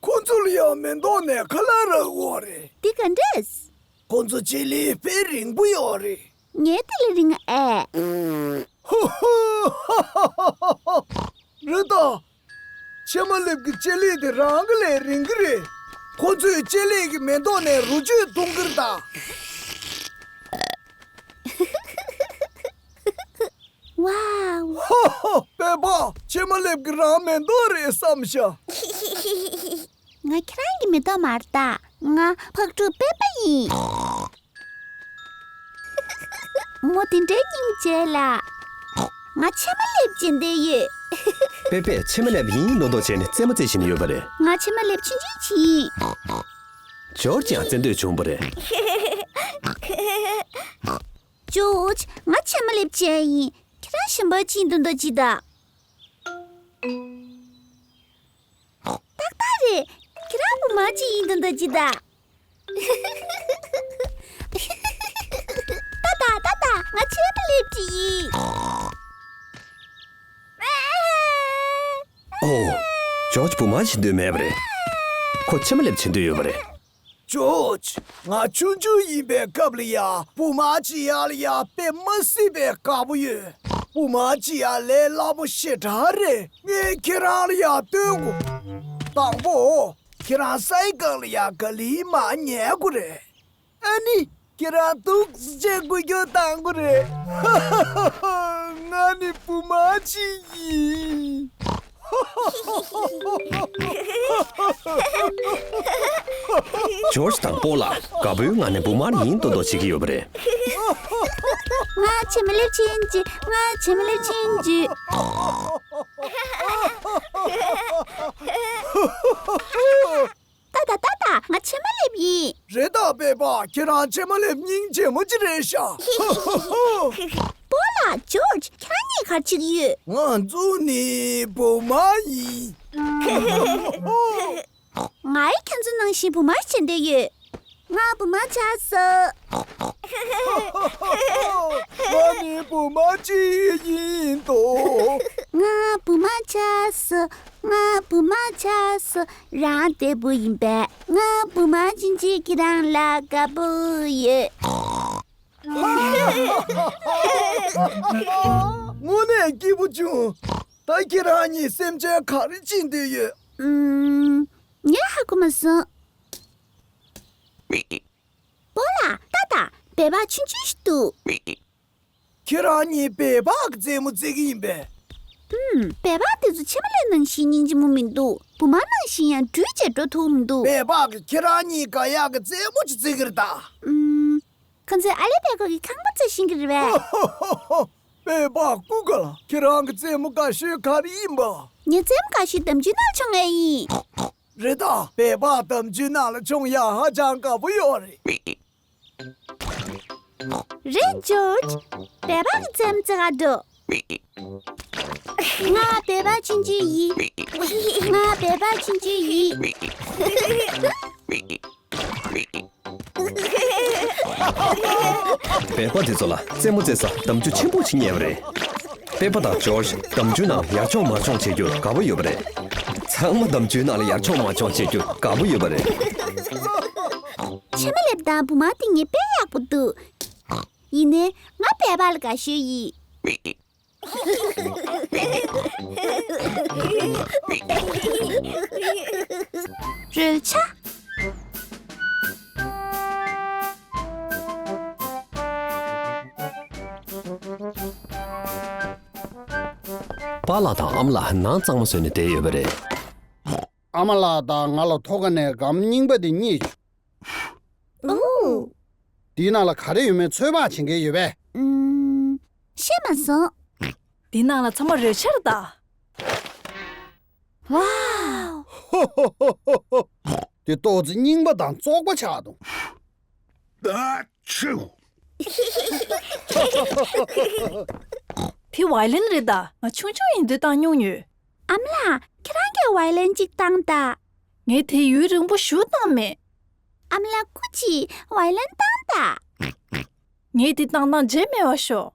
ཁོ་ཚོ་ལ་ཡང་མེ་ཏོག་ནས་ཁ་ལག་རག་གི་ཡོད་རེད། འདི་ག་འདྲས། ཁོ་ཚོ་ལྕེ་ལེབ་དཔེ་རིང་པོ་ཡོད་རེད། ངའི་དེ་ལས་རིང་ཨེ། ཧུ་ཧུ། རེད་ད། ཕྱེ་མ་ལེབ་ཀྱི་ལྕེ་ལེབ་དེ་རང་གི་ལས་རིང་གི་རེད། ཁོ་ཚོས་ལྕེ་ལེབ་ཀྱི་མེ་ཏོག་ནས་རོ་བཅུད་འཐུང་གི་རེད་ད། ཝའོ། ཧོ་ཧོ། པེ་པ། ཕྱེ་མ་ལེབ་ཀྱིས་རང་མེ་ཏོག་རེད་བསམ་ཤག་ང་ཁྱེད་རང་གི་མེ་ཏོག་མ་རེད་ད། ང་ཕག་ཕྲུག་པེ་པ་ཡིན། མོ་དེ་འདྲའི་སྙིང་རྗེ་ལ། ང་ཕྱེ་མ་ལེབ་བྱེད་འདོད་ཡོད། པེ་པས་ཕྱེ་མ་ལེབ་ཡིན་མདོག་མདོག་བྱས་ནས་རྩེད་མོ་རྩེ་བཞིན་ཡོད་པ་རེད། ང་ཕྱེ་མ་ལེབ་ཆུང་ཆུང་ཅིག་ཡིན། ཇོརྗ་ཡང་རྩེད་འདོད་བྱུང་བ་རེད། ཇོརྗ། ང་ཕྱེ་མ་ལེབ་བྱེད་ཡིན། ཁྱེད་རང་གཞན་པ་ཅིག་ཡིན་མདོག་མདོག་བྱེད་ད། ཏག་ཏག་རེད། ཁྱེད་རང་བུ་མ་ཅིག་ཡིན་མདོག་མདོག་བྱེད་ད། ཏག་ཏག་ཏག་ཏག་ང་ཕྱེ་མ་ལེབ་ཅིག་ཡིན། ཨོ། ཇོརྗ་བུ་མ་བྱེད་འདོད་མེད་པ་རེད། ཁོ་ཕྱེ་མ་ལེབ་བྱེད་འདོད་ཡོད་པ་རེད། ཇོརྗ། ང་ཆུང་ཆུང་ཡིན་པའི་སྐབས་ལ་ཡ་བུ་མ་བྱེད་ཡག་ལ་ཡ་དཔེ་མ་སྲིད་པའི་དགའ་པོ་ཡོད། བུ་མ་བྱེད་ཡག་ལས་སླ་པོ་ཞེ་དྲག་རེད། ངས་ཁྱེད་རང་ལ་ཡ་སྟོན་དགོས། དང་པོ། ཁྱེད་རང་སའི་གང་ལ་ཡ་ག་ལེར་མར་ཉལ་དགོས་རེད། ཨ་ནི། ཁྱེད་རང་འདུག་སེ་བྱས་འགུལ་སྐྱོད་གཏང་དགོས་རེད། ང་ནི་བུ་མ་ཅིག་ཡིན། ཇོརྗ་དང་སྤོ་ལགས་དགའ་པོའི་ངང་ནས་བུ་དམར་ཡིན་མདོག་མདོག་བྱེད་ཀྱི་ཡོད་པ་རེད། ང་ཕྱེ་མ་ལེབ་ཆུང་ཆུང་། ང་ཕྱེ་མ་ལེབ་ཆུང་ཆུང་། ཏག་ཏག་ཏག་ཏག་ང་ཕྱེ་མ་ལེབ་ཡིན། རེད་ད་པེ་པ། ཁྱེད་རང་ཕྱེ་མ་ལེབ་སྙིང་རྗེ་མོ་ཅིག་རེད་ཤག་སྤོ་ལགས་ཇོརྗ། ཁྱེད་རང་གཉིས་ག་རེ་བྱེད་ཀྱི་ཡོད། ང་ཚོ་ནི་བུ་མ་ཡིན། ངས་ཁྱེད་ཚོ་ནང་བཞིན་བུ་མ་བྱེད་འདོད་ཡོད། ང་བུ་མ་ཆགས་སོང་། ང་ནི་བུ་མ་ཅིག་ཡིན་ཏོ། ང་བུ་མ་ཆགས་སོང་། ང་བུ་མ་ཆགས་སོང་། རང་བདེ་པོ་ཡིན་པས། ང་བུ་མ་ཆུང་ཆུང་གིས་རང་ལ་དགའ་པོ་ཡོད། དངོས་གནས་སྐྱིད་པོ་བྱུང་། ད་ཁྱེད་རང་གཉིས་སེམས་ཅན་ག་རེ་བྱེད་འདོད་ཡོད། ཨུམ། ངས་ཧ་གོ་མ་སོང་། སྤོ་ལགས། ཏག་ཏག་སྦལ་པ་ཆུང་ཆུང་ཞིག་འདུག་ཁྱེད་རང་གཉིས་སྦལ་པ་གི་རྩེད་མོ་རྩེ་གི་ཡིན་པས། ཨུམ། སྦལ་པ་དེ་ཚོ་ཕྱེ་མ་ལེབ་ནང་བཞིན་སྙིང་རྗེ་མོ་མི་འདུག་བུ་མ་ནང་བཞིན་ཡང་འགྲུལ་བྱས་འགྲོ་ཐུབ་མི་འདུག་སྦལ་པ་གིས་ཁྱེད་རང་གཉིས་དགའ་ཡག་གི་རྩེད་མོ་ཅིག་རྩེ་གི་རེད་ད། ཨུམ། ཁོ་ཚོས་ཨ་ལེ་སྦལ་ཀོག་གི་ཁང་པ་བཙུགས་བཞིན་གི་རེད་པས། སྦལ་པ་སྐུ་དགའ་ལགས། ཁྱེད་རང་གི་རྩེད་མོ་དགའ་ཤོས་ག་རེ་ཡིན་པ། ངའི་རྩེད་མོ་དགའ་ཤོས་འདམ་རྒྱུད་ནང་ལ་མཆོང་ཡག་ཡིན། རེད་ད། སྦལ་པ་འདམ་རྒྱུད་ནང་ལ་མཆོང་ཡག་ཧ་ཅང་དགའ་པོ་ཡོད་རེད། རེད་ཇོརྗ། སྦལ་པ་གི་རྩེད་མོ་རྩེ་ག་འགྲོ། ང་སྦལ་པ་ཆུང་ཆུང་ཡིན། ང་སྦལ་པ་ཆུང་ཆུང་ཡིན། སྦལ་པ་དེ་ཚོ་ལ་རྩེད་མོ་རྩེ་ས་འདམ་རྒྱུད་ཆེན་པོ་ཞིག་རྙེད་པ་རེད། པེ་པ་དང་ཇོརྗ་འདམ་རྒྱུད་ནང་ཡར་མཆོང་མར་མཆོང་བྱེད་རྒྱུར་དགའ་པོ་ཡོད་པ་རེད། ཚང་མ་འདམ་རྒྱུད་ནང་ལ་ཡར་མཆོང་མར་མཆོང་བྱེད་རྒྱུར་དགའ་པོ་ཡོད་པ་རེད། ཕྱེ་མ་ལེབ་དང་བུ་མ་དེ་གཉིས་དཔེ་ཡག་པོ་འདུག་ཡིན་ནའི་ང་སྦལ་པ་ལ་དགའ་ཤོས་ཡིན། རོལ་ཆ། པཱ་ལགས་དང་ཨ་མ་ལགས་ནང་གཙང་མ་བཟོས་ནས་བསྡད་ཡོད་པ་རེད། ཨ་མ་ལགས་དང་ང་ལ་ཐོག་ཁ་ནས་སྒམ་རྙིང་པ་དེ་རྙེད་བྱུང་། ཨོ། དེའི་ནང་ལ་ག་རེ་ཡོད་མེད་ཚོད་དཔག་བྱེད་མཁན་ཡོད་པས། ཨུམ། ཤེས་མ་སོང་། དེའི་ནང་ལ་ཚང་མ་རོལ་ཆ་རེད་ད། ཝའོ། དེ་ཏོག་ཙི་རྙིང་པ་དང་བཙོག་པ་ཆགས་འདུག་ཨ་ཆུ། དེ་ཝའི་ལིན་རེད་ད། ང་ཆུང་ཆུང་ཡིན་དུས་བཏང་མྱོང་ཡོད། ཨ་མ་ལགས། ཁྱེད་རང་གིས་ཝའི་ལིན་གཅིག་བཏང་དང་། ངས་དེ་ཡུན་རིང་པོ་ཞིག་བཏང་མེད། ཨ་མ་ལགས། སྐུ་མཁྱེན། ཝའི་ལིན་བཏང་དང་། ངས་དེ་བཏང་སྟངས་བརྗེད་མེད་པ་ཤོག་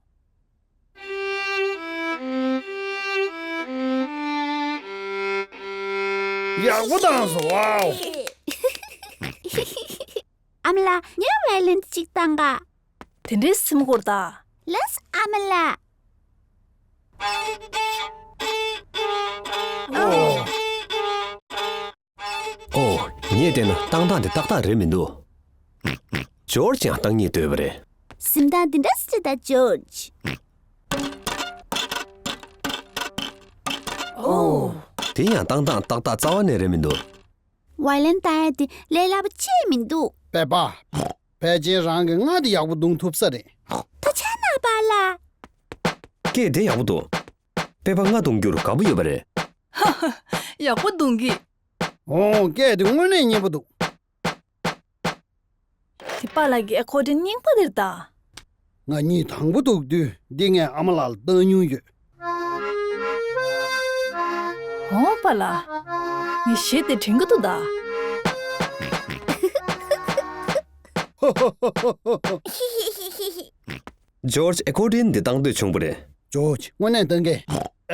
ཡག་པོ་བཏང་སོང་། ཝའོ། ཨ་མ་ལགས། ངས་ཝའི་ལིན་གཅིག་བཏང་ག་དེ་འདྲའི་སེམས་ཁུར་ད། ལགས་སོ་ཨ་མ་ལགས། ཨོ། ཨོ། ངས་བལྟས་ན་བཏང་སྟངས་དེ་ཏག་ཏག་རེད་མི་འདུག་ཇོརྗ་ཡང་བཏང་སྙིང་འདོད་པ་རེད། སེམས་སྟངས་འདི་འདྲ་སེ་ད་ཇོརྗ། ཨོ། དེ་ཡང་བཏང་སྟངས་ཏག་ཏག་རྩ་བ་ནས་རེད་མི་འདུག་ཝའི་ལིན་བཏང་ཡ་དེ་ལས་སླ་པོ་ཅིག་མི་འདུག་པད་པ། ཕལ་ཆེར་རང་གིས་རྔ་དེ་ཡག་པོ་བརྡུང་ཐུབ་ས་རེད། ཐུགས་རྗེ་གནང་པཱ་ལགས། སྐད་དེ་ཡག་པོ་འདུག་པད་པ་རྔ་བརྡུང་རྒྱུར་དགའ་པོ་ཡོད་པ་རེད། ཡག་པོ་བརྡུང་གི། ཨོ། སྐད་དེ་དངོས་གནས་སྙན་པོ་འདུག་དེ་པཱ་ལགས་ཀྱི་ཨེ་ཁོར་ཌིན་རྙིང་པ་རེད་ད། ང་གཉིད་དང་པོ་འདུག་དུས་འདི་ངས་ཨ་མ་ལགས་ལ་བཏང་མྱོང་ཡོད། ཨོ་པཱ་ལགས། ངས་གཞས་དེ་དྲན་གྱི་འདུག་ད། ཇོརྗ་ཨེ་ཁོར་ཌིན་འདི་བཏང་འདོད་བྱུང་བ་རེད། ཇོརྗ་དངོས་གནས་བཏང་གི།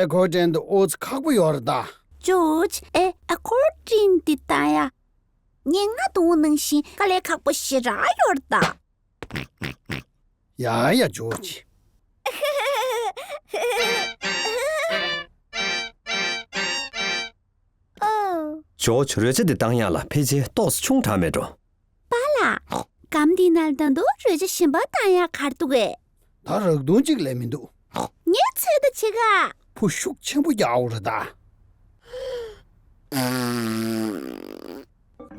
ཨེ་ཁོར་ཌིན་འདི་ཨོ་ཙི་ཁག་པོ་ཡོད་རེད་ད། ཇོརྗ་ཨེ་ཨེ་ཁོར་ཌིན་འདི་བཏང་ཡ། ངས་རྔ་བརྡུང་བ་ནང་བཞིན་དཀའ་ལས་ཁག་པོ་ཞེ་དྲག་ཡོད་རེད་ད། ཡ་ཡ་ཇོརྗ། ཨོ། ཇོརྗ་རོལ་ཆ་འདི་བཏང་ཡག་ལ་ཕལ་ཆེར་ཏོག་ཙམ་ཆུང་དྲགས་མེད་འགྲོ། པཱ་ལགས། སྒམ་འདིའི་ནང་ལ་ད་དུང་རོལ་ཆ་གཞན་པ་བཏང་ཡག་ག་རེ་འདུག་གས། ད་རག་དུང་གཅིག་ལས་མི་འདུག་ངས་ཚོད་ལྟ་བྱེད་ག་ཕོ་ཤུགས་ཆེན་པོ་རྒྱག་དགོས་རེད་ད།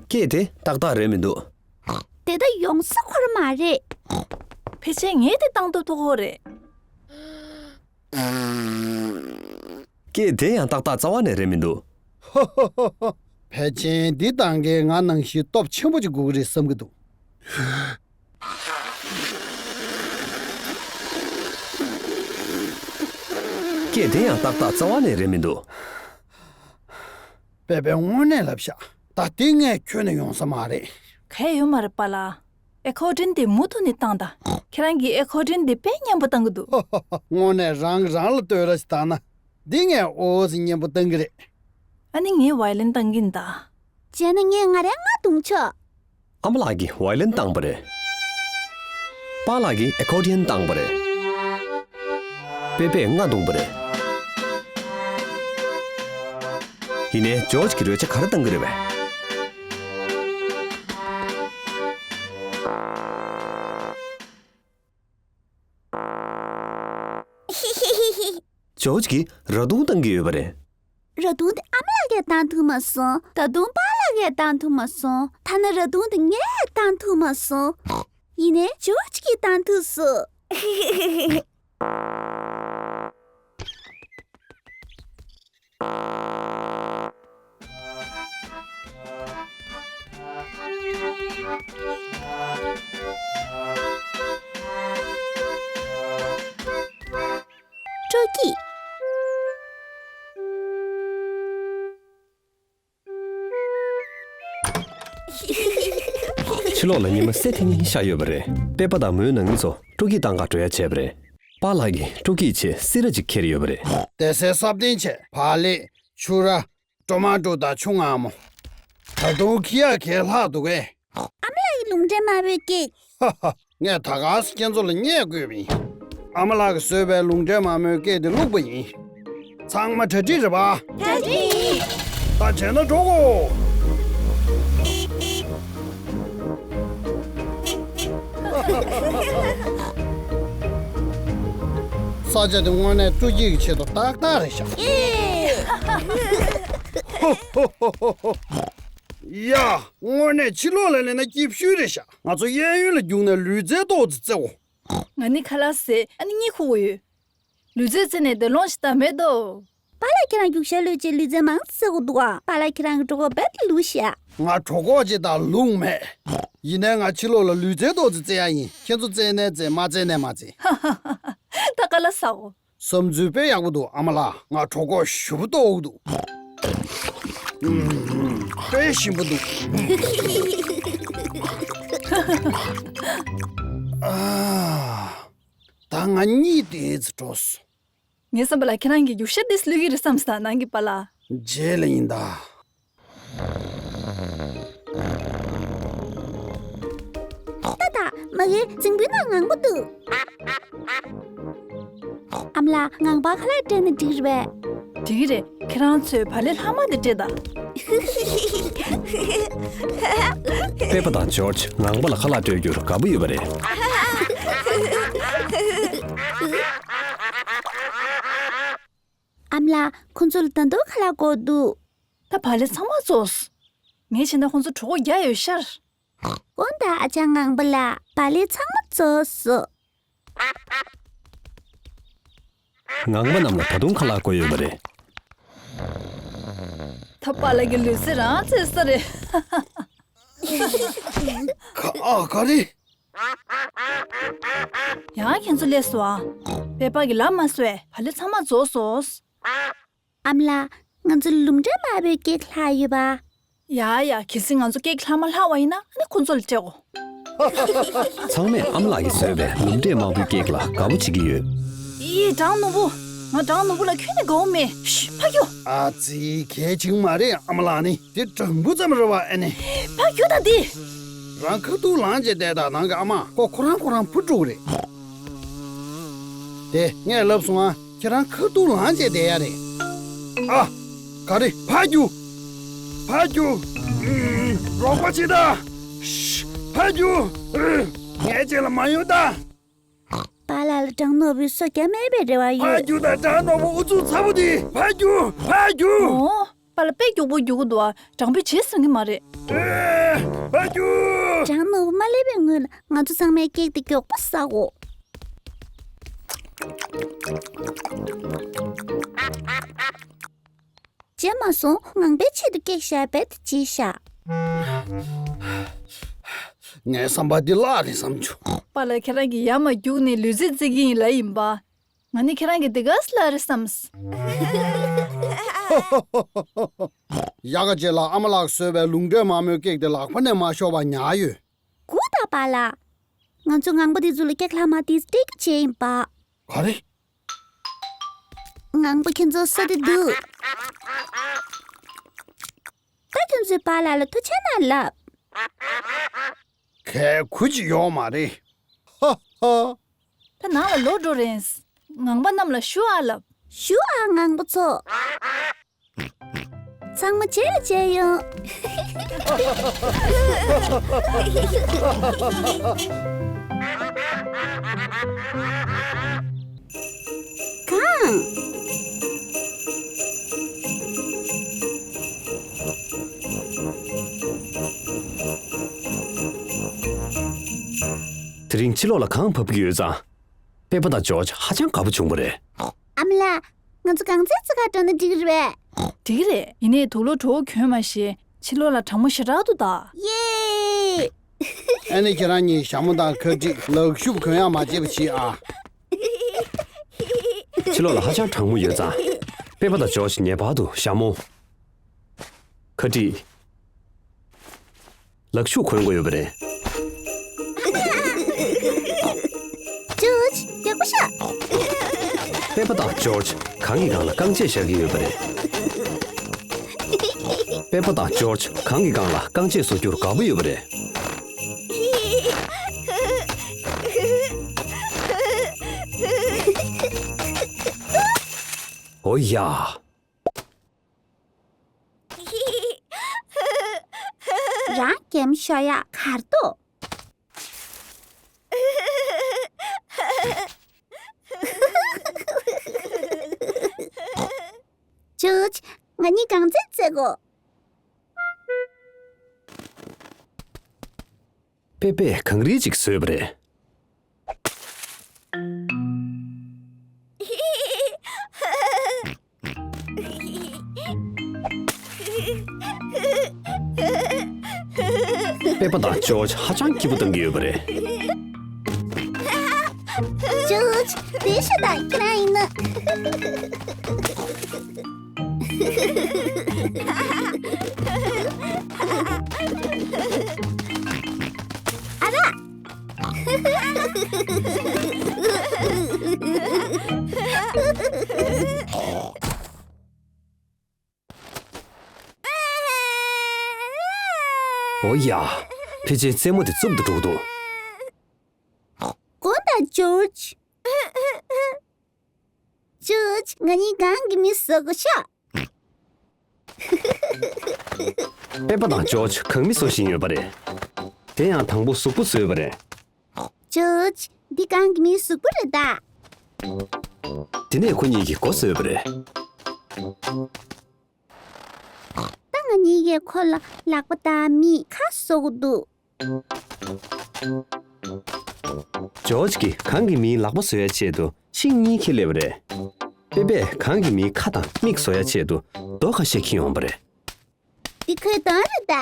སྐད་དེ་ཏག་ཏག་རེད་མི་འདུག་དེ་ད་ཡོང་ས་ཁོ་ར་མ་རེད། ཕལ་ཆེར་ངས་དེ་བཏང་ཐུབ་ཐུབ་ཁོ་རེད། སྐད་དེ་ཡང་ཏག་ཏག་རྩ་བ་ནས་རེད་མི་འདུག་ཕལ་ཆེར་འདི་བཏང་མཁན་ང་ནང་བཞིན་སྟོབས་ཆེན་པོ་ཅིག་དགོས་ཀྱི་རེད་བསམ་གྱི་འདུག་སྐད་དེ་ཡང་ཏག་ཏག་རྩ་བ་ནས་རེད་མི་འདུག་པད་པས་དངོས་གནས་ལབ་ཤག་ད་དེ་ངས་ཁྱོན་ནས་ཡོང་ས་མ་རེད། གལ་ཡོད་མ་རེད་པཱ་ལགས། ཨེ་ཁོར་ཌིན་དེ་མུ་མཐུད་ནས་བཏང་དང་། ཁྱེད་རང་གིས་ཨེ་ཁོར་ཌིན་དེ་དཔེ་སྙན་པོ་བཏང་གི་འདུག་དངོས་གནས་རང་རང་ལ་བསྟོད་ར་ཞིག་བཏང་ན། འདི་ངས་ཨོ་ཙི་སྙན་པོ་བཏང་གི་རེད། ཨ་ནི་ངས་ཝའི་ལིན་བཏང་གིན་ད། བྱས་ན་ངས་ང་རའི་རྔ་བརྡུང་ཆོག་ཨ་མ་ལགས་ཀྱིས་ཝའི་ལིན་བཏང་པ་རེད། པཱ་ལགས་ཀྱིས་ཨེ་ཁོར་ཌི་ཡན་བཏང་པ་རེད། པེ་པེས་རྔ་བརྡུངས་པ་རེད། ཡིན་ནའི་ཇོརྗ་གིས་རོལ་ཆ་ག་རེ་བཏང་གི་རེད་པས། ཇོརྗ་གིས་ར་དུང་བཏང་གི་ཡོད་པ་རེད། ར་དུང་དེ་ཨ་མ་ལགས་ཀྱིས་བཏང་ཐུབ་མ་སོང་། ད་དུང་པཱ་ལགས་ཀྱིས་བཏང་ཐུབ་མ་སོང་། ཐ་ན་ར་དུང་དེ་ངས་བཏང་ཐུབ་མ་སོང་། ཡིན་ནའི་ཇོརྗ་གིས་བཏང་ཐུབ་སོང་། སྤྲོ་སྐྱིད། ཕྱི་ལོགས་ལ་ཉི་མ་སེར་ཐིང་ཐིང་ཤར་ཡོད་པ་རེད། པེ་པ་དང་མོའི་ནང་མི་ཚོ་སྤྲོ་སྐྱིད་བཏང་ག་འགྲོ་ཡ་བྱས་པ་རེད། པཱ་ལགས་ཀྱིས་སྤྲོ་སྐྱིད་ཆེད་སི་ར་ཅིག་ཁྱེར་ཡོད་པ་རེད། དེ་སའི་སྲབ་ཐིང་ཆེ། བག་ལེབ། ཕྱུར་ར། ཊོ་མ་ཊོ་དང་ཆུ་མངར་མོ། ད་དུང་ཁྱི་ཡག་གས་ལྷག་འདུག་གས། ཨ་མ་ལགས་ཀྱི་ལུང་འདྲེན་མ་བོའི་ཀེག་ཧ་ཧ། ངས་ད་ག་སེ་ཁྱེད་ཚོ་ལ་བརྙས་བསྐུལ་བ་ཡིན། ཨ་མ་ལགས་ཀྱིས་བཟོས་པའི་ལུང་འདྲེན་མ་མོའི་ཀེག་དེ་བླུགས་པ་ཡིན། ཚང་མ་གྲ་སྒྲིག་རེད་པ། གྲ་སྒྲིག་ཡིན། ད་བྱས་ན་འགྲོ་གོ། ས་ཆ་དེ་དངོས་གནས་སྤྲོ་སྐྱིད་ཀྱི་ཆེད་དུ་ཏག་ཏག་རེད་ཤག་ཨེ། ཡ། དངོས་གནས་ཕྱི་ལོགས་ལ་སླེབས་ན་སྐྱིད་ཤོས་རེད་ཤག་ང་ཚོ་གཡས་གཡོན་ལ་རྒྱུགས་ནས་ལུས་རྩལ་ཏོག་ཙམ་རྩེ་འོ། ང་ནི་ཁ་ལག་ཟས་ཨ་ནི་གཉིད་ཁུག་གི་ཡོད། ལུས་རྩལ་རྩེ་ནས་བདེ་ལོང་ཞིག་ད་མེད་དོ། པཱ་ལགས་ཁྱེད་རང་རྒྱུག་ཤར་ལོས་བྱས་ལུས་རྩལ་མང་ཙམ་རྩེ་དགོས་འདུག་ཨ། པཱ་ལགས་ཁྱེད་རང་གི་གྲོད་ཁོག་རྦད་དེ་ལུག་ཤག་ང་གྲོད་ཁོག་ཅིག་དང་ལུག་མེད། ཡིན་ནའི་ང་ཕྱི་ལོགས་ལ་ལུས་རྩལ་ཏོག་ཙམ་རྩེ་ཡ་ཡིན། ཁྱེད་ཚོ་རྩེ་ནའི་རྩེ། མ་རྩེ་ནའི་མ་རྩེ། ད་ཀ་ལ་ཟ་འོ། བསམ་ཚུལ་དཔེ་ཡག་པོ་འདུག་ཨ་མ་ལགས། ང་གྲོད་ཁོག་ཞེ་པོ་ལྟོགས་འདུག་ཨུམ། དཔེ་ཞིམ་པོ་འདུག་ཨ། ད་ང་གཉིད་ཏོག་ཙམ་བྲོ་སོང་། ངའི་བསམ་པ་ལ་ཁྱེད་རང་གིས་རྒྱུག་ཤར་འདི་བླུག་གི་རེད་བསམ་སོང་། ནང་གི་པཱ་ལགས། རྗེས་ལ་ཡིན་ད། ཏག་ཏག་མ་གི་རྫིང་བུའི་ནང་ངང་པ་འདུག་ཨ་མ་ལགས། ངང་པ་ཁ་ལག་སྤྲད་ན་འགྲིག་རེད་པས། འགྲིག་གི་རེད། ཁྱེད་རང་ཚོས་བག་ལེབ་ལྷག་མ་དེ་སྤྲད་དང་། པེ་པ་དང་ཇོརྗ་ངང་པ་ལ་ཁ་ལག་སྤྲོད་རྒྱུར་དགའ་པོ་ཡོད་པ་རེད། ཨ་མ་ལགས། ཁོ་ཚོ་ལ་ད་དུང་ཁ་ལག་དགོས་འདུག་ད་བག་ལེབ་ཚང་མ་རྫོགས་སོང་། ངས་བྱས་ན་ཁོ་ཚོ་གྲོད་ཁོག་རྒྱགས་ཡོད་ཤག་འོ་ད་ཨ་ཅག་ངང་པ་ལགས། བག་ལེབ་ཚང་མ་རྫོགས་སོང་། ངང་པ་རྣམས་ལ་ད་དུང་ཁ་ལག་དགོས་ཡོད་པ་རེད། ད་པཱ་ལགས་ཀྱི་ལུས་རྩལ་རང་རྩེད་ས་རེད། ག་ཨ་ག་རེ། ཡང་ཁྱེད་ཚོ་སླེབས་སོང་ཨ། པེ་པ་གིས་ལབ་མ་སོང་ངས། བག་ལེབ་ཚང་མ་རྫོགས་སོང་། ཨ་མ་ལགས། ང་ཚོ་ལུང་འདྲེན་མ་བོའི་ཀེག་ལྷག་ཡོད་པ། ཡ་ཡ། གལ་སྲིད་ང་ཚོ་ཀེག་ལྷག་མ་ལྷག་པ་ཡིན་ན་ཨ་ནི་ཁོ་ཚོ་ལ་སྤྲད་གོ། ཚང་མས་ཨ་མ་ལགས་ཀྱིས་བཟོས་པའི་ལུང་འདྲེན་མ་བོའི་ཀེག་ལ་དགའ་པོ་བྱེད་ཀྱི་ཡོད། ཡི་གྲང་ནོར་བུ། ང་གྲང་ནོར་བུ་ལ་ཁྱོན་ནས་དགའ་པོ་མེད། ཤི། ཕ་རྒྱུག་ཨ་ཙི། གལ་ཆེན་མ་རེད། ཨ་མ་ལགས་ནི་དེ་གྲང་བུ་ཙམ་རེད་པ། ཨ་ནི། ཕ་རྒྱུག་ད་འདི། རང་ཁ་ཐུག་ལངས་བྱས་བསྡད་དང་། ནང་གི་ཨ་མ་ཁོ་ཁོ་རང་ཁོ་རང་འཕུར་འགྲོ་གི་རེད། དེ་ངས་ལབ་སོང་ཨ། ཁྱེད་རང་ཁ་ཐུག་ལངས་བྱས་བསྡད་ཡ་རེད། ཨ། ག་རེ། ཕར་རྒྱུག་ཕར་རྒྱུག་ཨུམ། རོགས་པ་བྱེད་དང་། ཤི། ཕར་རྒྱུག་ཨུམ། ངའི་རྗེས་ལ་མ་ཡོང་དང་། པཱ་ལགས་ལ་གྲང་ནོར་བུས་སོ་རྒྱག་མེད་པའི་རེ་བ་ཡོད། ཕར་རྒྱུག་དང་། གྲང་ནོར་བུ་ཨུ་ཚུགས་ཚ་པོ་དེ། ཕར་རྒྱུག་ཕར་རྒྱུག་ཨོ། པཱ་ལགས་དཔེ་མགྱོགས་པོ་རྒྱུག་གི་འདུག་ཨ། གྲང་བུས་བྱེད་ཟེར་གི་མ་རེད། ཨེ། ཕར་རྒྱུག་གྲང་ནོར་བུ་མ་སླེབས་པའི་སྔོན་ལ་ང་ཚོ་ཚང་མས་ཀེག་དེ་མགྱོགས་པོ་ཟ་དགོས། བྱས་མ་སོང་། ངང་པའི་ཆེད་དུ་ཀེག་བཞག་པས་དེ་བྱས་བཞག་ངའི་བསམ་པ་འདི་བརླག་རེད་བསམ་བྱུང་། པཱ་ལགས་ཁྱེད་རང་གིས་ཡར་མར་རྒྱུགས་ནས་ལུས་རྩལ་རྩེ་གི་ཡིན་ལབ་ཡིན་པ། ང་ནི་ཁྱེད་རང་གི་འདི་ག་ཙམ་ལབ་རེད་བསམས། ཡག་ག་རྗེས་ལ་ཨ་མ་ལགས་བཟོས་པའི་ལུང་འདྲེན་མ་མོའི་ཀེག་དེ་ལག་པ་ནས་མ་ཤོར་བ་ཉར་ཡོད། སྒུག་དང་པཱ་ལགས། ང་ཚོ་ངང་པ་འདི་ཚོ་ལ་ཀེག་ལྷག་མ་དེ་སྤྲད་རྒྱུ་བྱས་ཡིན་པ། ག་རེ། ངང་པ་ཁྱེད་ཚོ་བསོད་བདེ་འདུག་ད་ཁྱེད་ཚོས་པཱ་ལགས་ལ་ཐུགས་རྗེ་གནང་ལབ། གལ་ཁུར་གྱི་ཡོག་མ་རེད། ཧ་ཧ། ད་ནང་ལ་ལོག་འགྲོ་རན། ངང་པ་རྣམས་ལ་ཞུ་ཨ་ལབ། ཞུ་ཨ་ངང་པ་ཚོ། ཚང་མ་རྗེས་ལ་མཇལ་ཡོང་། གང་། དེ་རིང་ཕྱི་ལོགས་ལ་གངས་བབས་ཀྱི་ཡོད་ཙང་། པེ་པ་དང་ཇོརྗ་ཧ་ཅང་དགའ་པོ་བྱུང་བ་རེད། ཨ་མ་ལགས། ང་ཚོ་གངས་རྩེད་རྩེ་གར་འགྲོ་ན་འགྲིག་གི་རེད་པས། འགྲིག་གི་རེད། ཡིན་ནའི་དུག་ལོག་གྲོད་ཁོག་གྱོན་མ་ཤེས། ཕྱི་ལོགས་ལ་གྲང་མོ་ཞེ་དྲག་འདུག་ད། ཡེ། ཨ་ནི་ཁྱེད་རང་གཉིས་ཞྭ་མོ་དང་ཁ་དཀྲིས་ལག་ཤུབས་གོན་ཡག་མ་བརྗེད་པ་བྱེད་ཨ། ཕྱི་ལོགས་ལ་ཧ་ཅང་གྲང་མོ་ཡོད་ཙང་། པེ་པ་དང་ཇོརྗ་ངེས་པར་དུ་ཞྭ་མོ། ཁ་དཀྲིས། ལག་ཤུབས་གོན་དགོས་ཡོད་པ་རེད། ཇོརྗ། ཡག་པོ་ཤག་པེ་པ་དང་ཇོརྗ་གངས་ཀྱི་སྒང་ལ་རྐང་རྗེས་བཞག་གི་ཡོད་པ་རེད། པེ་པ་དང་ཇོརྗ་གངས་ཀྱི་སྒང་ལ་རྐང་རྗེས་བཟོ་རྒྱུར་དགའ་པོ་ཡོད་པ་རེད། ཨོ་ཡ། རང་གེམ་ཤོ་ཡ་གར་དོ། ཇོརྗ། ང་གཉིས་གང་ཚེ་རྩེ་གོ། པེ་པེ་གངས་རིལ་ཅིག་བཟོས་པ་རེད། པེ་པེ་དང་ཇོརྗ་ཧ་ཅང་སྐྱིད་པོ་གཏོང་གི་ཡོད་པ་རེད། ཇོརྗ། དེ་ཤ་དང་ཁྱེད་རང་ཡིན་ན། ཨ་ར། ཨོ་ཡ། ཕལ་ཆེར་རྩེད་མོ་དེ་རྩུབ་ཏུ་འགྲོ་གི་འདུག་དགོངས་དག་ཇོརྗ། ཇོརྗ། ང་གཉིས་གང་གི་མི་བཟོ་གོ་ཤག་པེ་པེ་དང་ཇོརྗ་གང་མི་བཟོ་བཞིན་ཡོད་པ་རེད། དེ་ཡང་དང་པོ་གཟུགས་པོ་བཟོས་པ་རེད། ཇོརྗ། འདི་གང་གི་མིའི་གཟུགས་པོ་རེད་ད། དེ་ནས་ཁོ་གཉིས་ཀྱིས་མགོ་བཟོས་པ་རེད། ད་ང་གཉིས་ཀྱིས་ཁོ་ལ་ལག་པ་དང་མིག་ཁ་བཟོ་གི་འདུག་ཇོརྗ་གིས་གང་གི་མིའི་ལག་པ་བཟོ་ཡའི་ཆེད་དུ་ཤིང་གཉིས་འཁྱེར་སླེབས་པ་རེད། པེ་པེས་གང་གི་མིའི་ཁ་དང་མིག་བཟོ་ཡའི་ཆེད་དུ་རྡོ་ཁ་ཤས་འཁྱེར་ཡོང་བ་རེད། འདི་ཁོའི་གདོང་རེད་ད།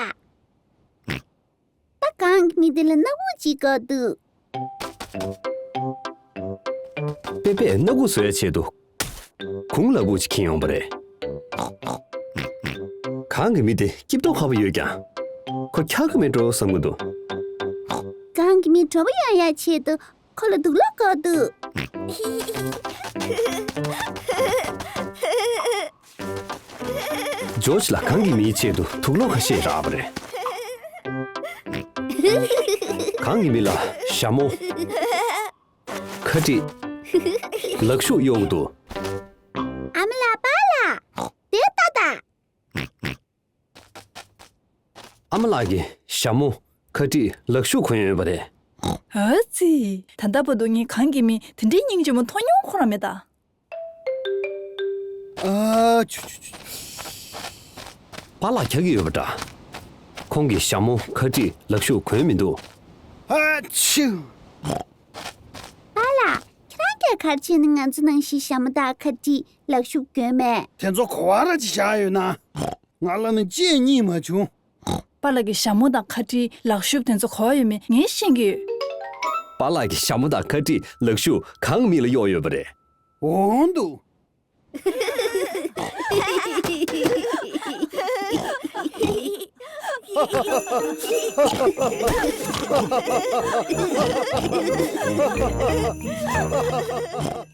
ད་གང་གི་མི་དེ་ལ་སྣ་ཁུག་ཅིག་དགོས་འདུག་པེ་པེས་སྣ་ཁུག་བཟོ་ཡའི་ཆེད་དུ་གུང་ལ་སྦུག་ཅིག་འཁྱེར་ཡོང་བ་རེད། གང་གི་མི་དེ་སྐྱིད་མདོག་ཁ་པོ་ཡོད་ཀྱང་། ཁོ་འཁྱག་གི་མེད་འགྲོ་བསམ་གྱི་འདུག་གང་གི་མི་དྲོ་པོ་ཡོང་ཡའི་ཆེད་དུ་ཁོ་ལ་དུག་སློག་དགོས་འདུག་ཇོརྗ་ལ་གང་གི་མིའི་ཆེད་དུ་དུག་སློག་ཁ་ཤས་རག་པ་རེད། གང་གི་མི་ལ་ཞྭ་མོ། ཁ་དཀྲིས། ལག་ཤུབས་གཡོགས་འདུག་ཨ་མ་ལགས་པཱ་ལགས། དེ་ལྟ་ད། ཨ་མ་ལགས་ཀྱིས་ཞྭ་མོ། ཁ་དཀྲིས། ལག་ཤུབས་གོན་ཡོད་པ་རེད། ཨ་ཙི། ད་ལྟ་བར་དུ་ངས་གང་གི་མི་དེ་འདྲའི་སྙིང་རྗེ་མོ་མཐོང་མྱོང་ཁོ་རང་མེད་ད། ཨ་ཆུ་ཆུ་ཆུ། པཱ་ལགས་འཁྱག་གི་ཡོད་པ་འདྲ། ཁོང་གིས་ཞྭ་མོ། ཁ་དཀྲིས། ལག་ཤུབས་གོན་མི་འདུག་ཨ་ཆུ། པཱ་ལགས། ཁྱེད་རང་གིས་ག་རེ་བྱས་ནས་ང་ཚོ་ནང་བཞིན་ཞྭ་མོ་དང་ཁ་དཀྲིས། ལག་ཤུབས་གོན་མེད། དེ་ཚོ་ག་བ་ར་ཅིག་བཞག་ཡོད་ན། ང་ལ་ནི་ཅི་ཡང་རྙེད་མ་བྱུང་། པཱ་ལགས་ཀྱིས་ཞྭ་མོ་དང་ཁ་དཀྲིས། ལག་ཤུབས་དེ་ཚོ་ག་བ་ཡོད་མེད་ངས་ཤེས་ཀྱི་ཡོད། པཱ་ལགས་ཀྱིས་ཞྭ་མོ་དང་ཁ་དཀྲིས། ལག་ཤུབས་གང་མི་ལ་གཡོགས་ཡོད་པ་རེད། འོང་འདུག